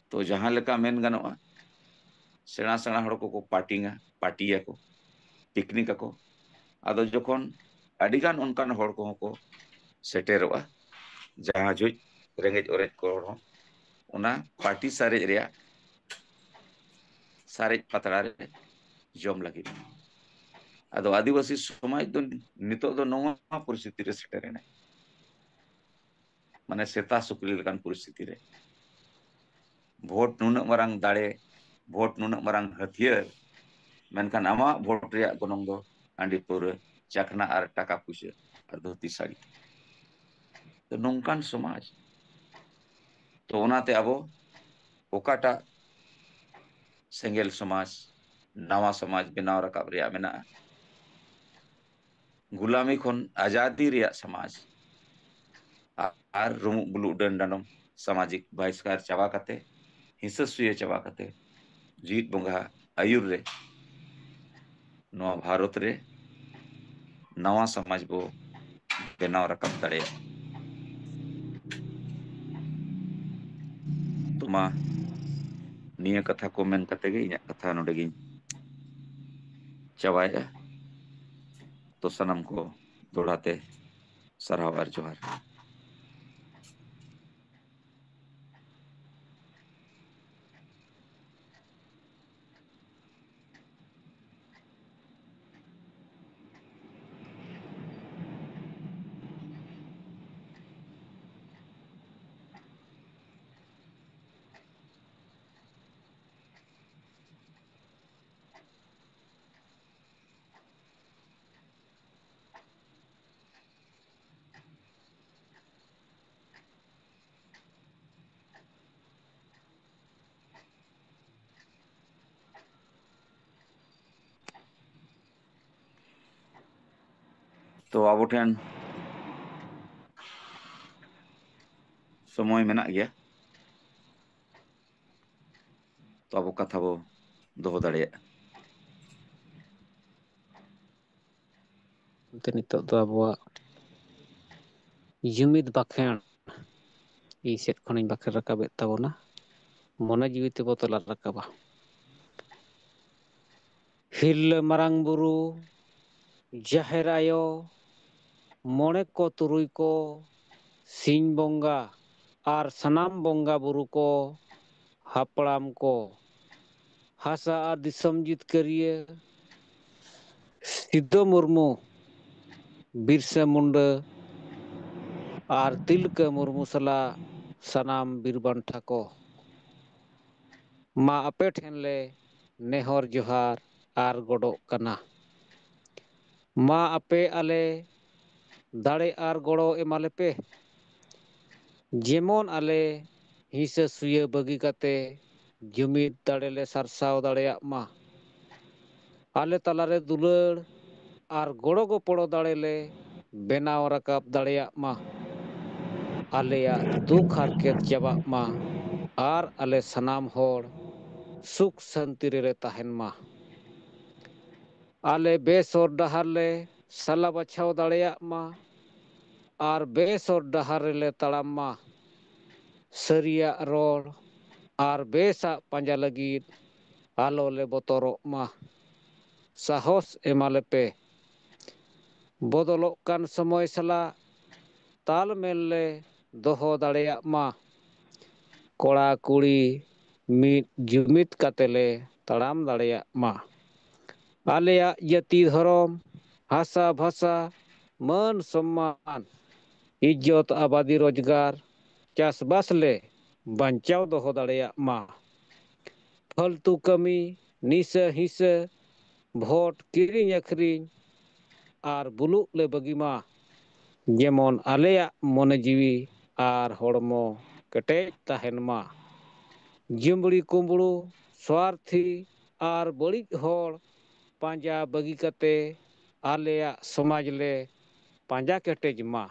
ᱛᱚ, ᱡᱟᱦᱟᱸ ᱞᱮᱠᱟ ᱢᱮᱱ ᱜᱟᱱᱚᱜᱼᱟ, ᱥᱮᱬᱟ ᱥᱮᱬᱟ ᱦᱚᱲ ᱠᱚᱠᱚ ᱯᱟᱨᱴᱤᱝᱟ, ᱯᱟᱨᱴᱤᱭᱟᱠᱚ, ᱯᱤᱠᱱᱤᱠ ᱟᱠᱚ᱾ ᱟᱫᱚ ᱡᱚᱠᱷᱚᱱ ᱟᱹᱰᱤᱜᱟᱱ ᱚᱱᱠᱟᱱ ᱦᱚᱲ ᱠᱚᱦᱚᱸ ᱠᱚ ᱥᱮᱴᱮᱨᱚᱜᱼᱟ, ᱡᱟᱦᱟᱸ ᱡᱩᱡ ᱨᱮᱸᱜᱮᱡ ᱚᱨᱮᱡ ᱠᱚ ᱦᱚᱸ ᱚᱱᱟ ᱯᱟᱨᱴᱤ ᱥᱟᱨᱮᱡ ᱨᱮᱭᱟᱜ ᱥᱟᱨᱮᱡ ᱯᱟᱛᱲᱟ ᱨᱮ ᱡᱚᱢ ᱞᱟᱹᱜᱤᱫ᱾ ᱟᱫᱚ ᱟᱹᱫᱤᱵᱟᱹᱥᱤ ᱥᱚᱢᱟᱡᱽ ᱫᱚ ᱱᱤᱛᱚᱜ ᱫᱚ ᱱᱚᱣᱟ ᱯᱚᱨᱤᱥᱛᱷᱤᱛᱤ ᱨᱮ ᱥᱮᱴᱮᱨ ᱮᱱᱟᱭ, ᱢᱟᱱᱮ ᱥᱮᱛᱟ ᱥᱩᱠᱨᱤ ᱞᱮᱠᱟᱱ ᱯᱚᱨᱤᱥᱛᱷᱤᱛᱤ ᱨᱮ᱾ ᱵᱷᱳᱴ ᱱᱩᱱᱟᱹᱜ ᱢᱟᱨᱟᱝ ᱫᱟᱲᱮ, ᱵᱷᱳᱴ ᱱᱩᱱᱟᱹᱜ ᱢᱟᱨᱟᱝ ᱦᱟᱹᱛᱭᱟᱹᱨ, ᱢᱮᱱᱠᱷᱟᱱ ᱟᱢᱟᱜ ᱵᱷᱳᱴ ᱨᱮᱭᱟᱜ ᱜᱚᱱᱚᱝ ᱫᱚ ᱦᱟᱺᱰᱤ ᱯᱟᱹᱣᱨᱟᱹ, ᱪᱟᱠᱷᱱᱟ ᱟᱨ ᱴᱟᱠᱟ ᱯᱩᱭᱥᱟᱹ ᱟᱨ ᱫᱷᱩᱛᱤ ᱥᱟᱹᱲᱤ᱾ ᱛᱚ, ᱱᱚᱝᱠᱟᱱ ᱥᱚᱢᱟᱡᱽ, ᱛᱚ ᱚᱱᱟᱛᱮ ᱟᱵᱚ ᱚᱠᱟᱴᱟᱜ ᱥᱮᱸᱜᱮᱞ ᱥᱚᱢᱟᱡᱽ, ᱱᱟᱣᱟ ᱥᱚᱢᱟᱡᱽ ᱵᱮᱱᱟᱣ ᱨᱟᱠᱟᱵ ᱨᱮᱭᱟᱜ ᱢᱮᱱᱟᱜᱼᱟ, ᱜᱩᱞᱟᱢᱤ ᱠᱷᱚᱱ ᱟᱡᱟᱫᱤ ᱨᱮᱭᱟᱜ ᱥᱚᱢᱟᱡᱽ, ᱟᱨ ᱨᱩᱢᱩᱜ ᱵᱩᱞᱩᱜ ᱰᱟᱹᱱ ᱰᱟᱸᱰᱚᱢ ᱥᱟᱢᱟᱡᱤᱠ ᱵᱟᱦᱤᱥᱠᱟᱨ ᱪᱟᱵᱟ ᱠᱟᱛᱮ, ᱦᱤᱸᱥᱟᱹ ᱥᱩᱭᱟᱹ ᱪᱟᱵᱟ ᱠᱟᱛᱮ, ᱡᱤᱣᱤᱫ ᱵᱚᱸᱜᱟ ᱟᱹᱭᱩᱨ ᱨᱮ ᱱᱚᱣᱟ ᱵᱷᱟᱨᱚᱛ ᱨᱮ ᱱᱟᱣᱟ ᱥᱚᱢᱟᱡᱽ ᱵᱚ ᱵᱮᱱᱟᱣ ᱨᱟᱠᱟᱵ ᱫᱟᱲᱮᱭᱟᱜᱼᱟ᱾ ᱛᱚ ᱢᱟ, ᱱᱤᱭᱟᱹ ᱠᱟᱛᱷᱟ ᱠᱚ ᱢᱮᱱ ᱠᱟᱛᱮ ᱜᱮ ᱤᱧᱟᱹᱜ ᱠᱟᱛᱷᱟ ᱱᱚᱰᱮ ᱜᱤᱧ ᱪᱟᱵᱟᱭᱮᱫᱼᱟ᱾ ᱛᱚ ᱥᱟᱱᱟᱢ ᱠᱚ ᱫᱚᱦᱲᱟ ᱛᱮ ᱥᱟᱨᱦᱟᱣ ᱟᱨ ᱡᱚᱦᱟᱨ᱾ ᱛᱚ ᱟᱵᱚ ᱴᱷᱮᱱ ᱥᱚᱢᱚᱭ ᱢᱮᱱᱟᱜ ᱜᱮᱭᱟ, ᱛᱚ ᱟᱵᱚ ᱠᱟᱛᱷᱟ ᱵᱚ ᱫᱚᱦᱚ ᱫᱟᱲᱮᱭᱟᱜᱼᱟ᱾ ᱮᱱᱛᱮ ᱱᱤᱛᱚᱜ ᱫᱚ ᱟᱵᱚᱣᱟᱜ ᱡᱩᱢᱤᱫ ᱵᱟᱠᱷᱮᱬ ᱤᱧ ᱥᱮᱫ ᱠᱷᱚᱱᱤᱧ ᱵᱟᱠᱷᱮᱬ ᱨᱟᱠᱟᱵᱮᱫ ᱛᱟᱵᱚᱱᱟ᱾ ᱢᱚᱱᱮ ᱡᱤᱣᱤ ᱛᱮᱵᱚ ᱛᱚᱞᱟ ᱨᱟᱠᱟᱵᱟ᱾ ᱦᱤᱨᱞᱟᱹ ᱢᱟᱨᱟᱝ ᱵᱩᱨᱩ, ᱡᱟᱦᱮᱨ ᱟᱭᱳ, ᱢᱚᱬᱮ ᱠᱚ ᱛᱩᱨᱩᱭ ᱠᱚ, ᱥᱤᱧ ᱵᱚᱸᱜᱟ ᱟᱨ ᱥᱟᱱᱟᱢ ᱵᱚᱸᱜᱟ ᱵᱩᱨᱩ ᱠᱚ, ᱦᱟᱯᱲᱟᱢ ᱠᱚ, ᱦᱟᱥᱟ ᱟᱨ ᱫᱤᱥᱚᱢ ᱡᱤᱛᱠᱟᱹᱨᱤᱭᱟᱹ ᱥᱤᱫᱷᱩ ᱢᱩᱨᱢᱩ, ᱵᱤᱨᱥᱟ ᱢᱩᱱᱰᱟᱹ ᱟᱨ ᱛᱤᱞᱠᱟᱹ ᱢᱩᱨᱢᱩ ᱥᱟᱞᱟᱜ ᱥᱟᱱᱟᱢ ᱵᱤᱨ ᱵᱟᱱᱴᱟ ᱠᱚ, ᱢᱟ ᱟᱯᱮ ᱴᱷᱮᱱ ᱞᱮ ᱱᱮᱦᱚᱨ ᱡᱚᱦᱟᱨ ᱟᱨ ᱜᱚᱰᱚᱜ ᱠᱟᱱᱟ᱾ ᱢᱟ ᱟᱯᱮ ᱟᱞᱮ ᱫᱟᱲᱮ ᱟᱨ ᱜᱚᱲᱚ ᱮᱢᱟ ᱞᱮᱯᱮ, ᱡᱮᱢᱚᱱ ᱟᱞᱮ ᱦᱤᱸᱥᱟᱹ ᱥᱩᱭᱟᱹ ᱵᱟᱹᱜᱤ ᱠᱟᱛᱮ ᱡᱩᱢᱤᱫ ᱫᱟᱲᱮ ᱞᱮ ᱥᱟᱨᱥᱟᱣ ᱫᱟᱲᱮᱭᱟᱜ ᱢᱟ᱾ ᱟᱞᱮ ᱛᱟᱞᱟᱨᱮ ᱫᱩᱞᱟᱹᱲ ᱟᱨ ᱜᱚᱲᱚ ᱜᱚᱯᱚᱲᱚ ᱫᱟᱲᱮ ᱞᱮ ᱵᱮᱱᱟᱣ ᱨᱟᱠᱟᱵ ᱫᱟᱲᱮᱭᱟᱜ ᱢᱟ᱾ ᱟᱞᱮᱭᱟᱜ ᱫᱩᱠ ᱦᱟᱨᱠᱮᱛ ᱪᱟᱵᱟᱜ ᱢᱟ ᱟᱨ ᱟᱞᱮ ᱥᱟᱱᱟᱢ ᱦᱚᱲ ᱥᱩᱠ ᱥᱟᱹᱱᱛᱤ ᱨᱮᱞᱮ ᱛᱟᱦᱮᱱ ᱢᱟ᱾ ᱟᱞᱮ ᱵᱮᱥ ᱦᱚᱨ ᱰᱟᱦᱟᱨ ᱞᱮ ᱥᱟᱞᱟ ᱵᱟᱪᱷᱟᱣ ᱫᱟᱲᱮᱭᱟᱜ ᱢᱟ ᱟᱨ ᱵᱮᱥ ᱦᱚᱨ ᱰᱟᱦᱟᱨ ᱨᱮᱞᱮ ᱛᱟᱲᱟᱢ ᱢᱟ᱾ ᱥᱟᱹᱨᱤᱭᱟᱜ ᱨᱚᱲ ᱟᱨ ᱵᱮᱥᱟᱜ ᱯᱟᱸᱡᱟ ᱞᱟᱹᱜᱤᱫ ᱟᱞᱚ ᱞᱮ ᱵᱚᱛᱚᱨᱚᱜ ᱢᱟ᱾ ᱥᱟᱦᱚᱥ ᱮᱢᱟ ᱞᱮᱯᱮ᱾ ᱵᱚᱫᱚᱞᱚᱜ ᱠᱟᱱ ᱥᱚᱢᱚᱭ ᱥᱟᱞᱟᱜ ᱛᱟᱞᱢᱮᱞ ᱞᱮ ᱫᱚᱦᱚ ᱫᱟᱲᱮᱭᱟᱜ ᱢᱟ᱾ ᱠᱚᱲᱟ ᱠᱩᱲᱤ ᱢᱤᱫ ᱡᱩᱢᱤᱫ ᱠᱟᱛᱮ ᱞᱮ ᱛᱟᱲᱟᱢ ᱫᱟᱲᱮᱭᱟᱜ ᱢᱟ᱾ ᱟᱞᱮᱭᱟᱜ ᱡᱟᱹᱛᱤ ᱫᱷᱚᱨᱚᱢ, ᱦᱟᱥᱟ ᱵᱷᱟᱥᱟ, ᱢᱟᱹᱱ ᱥᱚᱢᱢᱟᱱ, ᱤᱡᱽᱡᱚᱛ ᱟᱵᱟᱫᱤ ᱨᱳᱡᱽᱜᱟᱨ, ᱪᱟᱥᱵᱟᱥ ᱞᱮ ᱵᱟᱧᱪᱟᱣ ᱫᱚᱦᱚ ᱫᱟᱲᱮᱭᱟᱜ ᱢᱟ᱾ ᱯᱷᱟᱹᱞᱛᱩ ᱠᱟᱹᱢᱤ, ᱱᱤᱥᱟᱹ ᱦᱤᱸᱥᱟᱹ, ᱵᱷᱳᱴ ᱠᱤᱨᱤᱧ ᱟᱹᱠᱷᱨᱤᱧ ᱟᱨ ᱵᱩᱞᱩᱜ ᱞᱮ ᱵᱟᱹᱜᱤ ᱢᱟ᱾ ᱡᱮᱢᱚᱱ ᱟᱞᱮᱭᱟᱜ ᱢᱚᱱᱮ ᱡᱤᱣᱤ ᱟᱨ ᱦᱚᱲᱢᱚ ᱠᱮᱴᱮᱡ ᱛᱟᱦᱮᱱ ᱢᱟ᱾ ᱡᱩᱢᱵᱽᱲᱤ ᱠᱩᱢᱵᱽᱲᱩ, ᱥᱣᱟᱨᱛᱷᱤ ᱟᱨ ᱵᱟᱹᱲᱤᱡ ᱦᱚᱲ ᱯᱟᱸᱡᱟ ᱵᱟᱹᱜᱤ ᱠᱟᱛᱮ ᱟᱞᱮᱭᱟᱜ ᱥᱚᱢᱟᱡᱽ ᱞᱮ ᱯᱟᱸᱡᱟ ᱠᱮᱴᱮᱡ ᱢᱟ᱾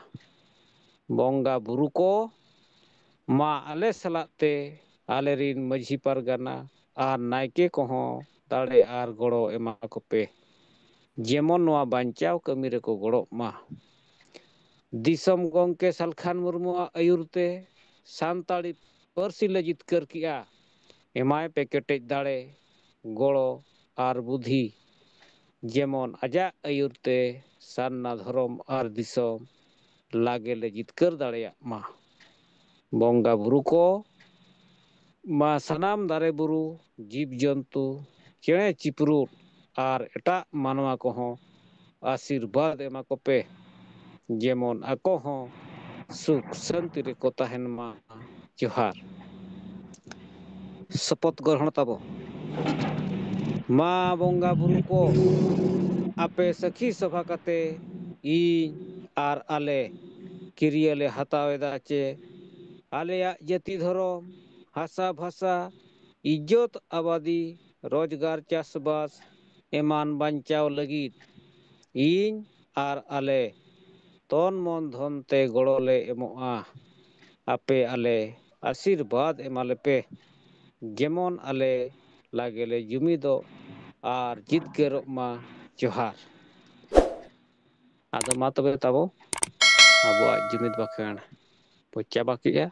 ᱵᱚᱸᱜᱟ ᱵᱩᱨᱩ ᱠᱚ, ᱢᱟ ᱟᱞᱮ ᱥᱟᱞᱟᱜ ᱛᱮ ᱟᱞᱮᱨᱤᱱ ᱢᱟᱹᱡᱷᱤ ᱯᱟᱨᱜᱟᱱᱟ ᱟᱨ ᱱᱟᱭᱠᱮ ᱠᱚᱦᱚᱸ ᱫᱟᱲᱮ ᱟᱨ ᱜᱚᱲᱚ ᱮᱢᱟ ᱠᱚᱯᱮ, ᱡᱮᱢᱚᱱ ᱱᱚᱣᱟ ᱵᱟᱧᱪᱟᱣ ᱠᱟᱹᱢᱤ ᱨᱮᱠᱚ ᱜᱚᱲᱚᱜ ᱢᱟ᱾ ᱫᱤᱥᱚᱢ ᱜᱚᱢᱠᱮ ᱥᱟᱞᱠᱷᱟᱱ ᱢᱩᱨᱢᱩᱣᱟᱜ ᱟᱹᱭᱩᱨ ᱛᱮ ᱥᱟᱱᱛᱟᱲᱤ ᱯᱟᱹᱨᱥᱤ ᱞᱮ ᱡᱤᱛᱠᱟᱹᱨ ᱠᱮᱜᱼᱟ᱾ ᱮᱢᱟᱭ ᱯᱮ ᱠᱮᱴᱮᱡ ᱫᱟᱲᱮ, ᱜᱚᱲᱚ ᱟᱨ ᱵᱩᱫᱷᱤ, ᱡᱮᱢᱚᱱ ᱟᱡᱟᱜ ᱟᱹᱭᱩᱨ ᱛᱮ ᱥᱟᱨᱱᱟ ᱫᱷᱚᱨᱚᱢ ᱟᱨ ᱫᱤᱥᱚᱢ ᱞᱟᱜᱮ ᱞᱮ ᱡᱤᱛᱠᱟᱹᱨ ᱫᱟᱲᱮᱭᱟᱜ ᱢᱟ᱾ ᱵᱚᱸᱜᱟ ᱵᱩᱨᱩ ᱠᱚ, ᱢᱟ ᱥᱟᱱᱟᱢ ᱫᱟᱨᱮ ᱵᱩᱨᱩ, ᱡᱤᱵᱽ ᱡᱚᱱᱛᱩ, ᱪᱮᱬᱮ ᱪᱤᱯᱨᱩᱫ ᱟᱨ ᱮᱴᱟᱜ ᱢᱟᱱᱣᱟ ᱠᱚᱦᱚᱸ ᱟᱥᱤᱨᱵᱟᱫᱽ ᱮᱢᱟ ᱠᱚᱯᱮ, ᱡᱮᱢᱚᱱ ᱟᱠᱚ ᱦᱚᱸ ᱥᱩᱠ ᱥᱟᱱᱛᱤ ᱨᱮᱠᱚ ᱛᱟᱦᱮᱱ ᱢᱟ᱾ ᱡᱚᱦᱟᱨ᱾ ᱥᱚᱯᱚᱛ ᱜᱨᱚᱦᱚᱬ ᱛᱟᱵᱚ᱾ ᱢᱟ ᱵᱚᱸᱜᱟ ᱵᱩᱨᱩ ᱠᱚ, ᱟᱯᱮ ᱥᱟᱹᱠᱷᱤ ᱥᱚᱵᱷᱟ ᱠᱟᱛᱮ ᱤᱧ ᱟᱨ ᱟᱞᱮ ᱠᱤᱨᱤᱭᱟᱹ ᱞᱮ ᱦᱟᱛᱟᱣ ᱮᱫᱟ ᱪᱮ ᱟᱞᱮᱭᱟᱜ ᱡᱟᱹᱛᱤ ᱫᱷᱚᱨᱚᱢ, ᱦᱟᱥᱟ ᱵᱷᱟᱥᱟ, ᱤᱡᱽᱡᱚᱛ ᱟᱵᱟᱫᱤ, ᱨᱳᱡᱽᱜᱟᱨ ᱪᱟᱥᱵᱟᱥ ᱮᱢᱟᱱ ᱵᱟᱧᱪᱟᱣ ᱞᱟᱹᱜᱤᱫ ᱤᱧ ᱟᱨ ᱟᱞᱮ ᱛᱚᱱ ᱢᱚᱱ ᱫᱷᱚᱱ ᱛᱮ ᱜᱚᱲᱚ ᱞᱮ ᱮᱢᱚᱜᱼᱟ᱾ ᱟᱯᱮ ᱟᱞᱮ ᱟᱥᱤᱨᱵᱟᱫᱽ ᱮᱢᱟ ᱞᱮᱯᱮ, ᱡᱮᱢᱚᱱ ᱟᱞᱮ ᱞᱟᱜᱮ ᱞᱮ ᱡᱩᱢᱤᱫᱚᱜ ᱟᱨ ᱡᱤᱛᱠᱟᱹᱨᱚᱜ ᱢᱟ᱾ ᱡᱚᱦᱟᱨ᱾ ᱟᱫᱚ ᱢᱟ ᱛᱚᱵᱮ ᱛᱟᱵᱚ ᱟᱵᱚᱣᱟᱜ ᱡᱩᱢᱤᱫ ᱵᱟᱠᱷᱮᱬ ᱵᱚ ᱪᱟᱵᱟ ᱠᱮᱜᱼᱟ᱾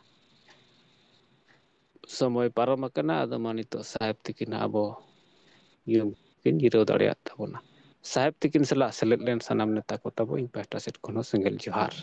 ᱥᱚᱢᱚᱭ ᱯᱟᱨᱚᱢ ᱟᱠᱟᱱᱟ, ᱟᱫᱚ ᱢᱟ ᱱᱤᱛᱚᱜ ᱥᱟᱦᱮᱵᱽ ᱛᱤᱠᱤᱱ ᱟᱵᱚ ᱧᱩᱢ ᱠᱤᱱ ᱡᱤᱨᱟᱹᱣ ᱫᱟᱲᱮᱭᱟᱜ ᱛᱟᱵᱚᱱᱟ᱾ ᱥᱟᱦᱮᱵᱽ ᱛᱤᱠᱤᱱ ᱥᱟᱞᱟᱜ ᱥᱮᱞᱮᱫ ᱞᱮᱱ ᱥᱟᱱᱟᱢ ᱱᱮᱛᱟ ᱠᱚ ᱛᱟᱵᱚ ᱤᱧ ᱯᱟᱦᱴᱟ ᱥᱮᱫ ᱠᱷᱚᱱ ᱦᱚᱸ ᱥᱮᱸᱜᱮᱞ ᱡᱚᱦᱟᱨ᱾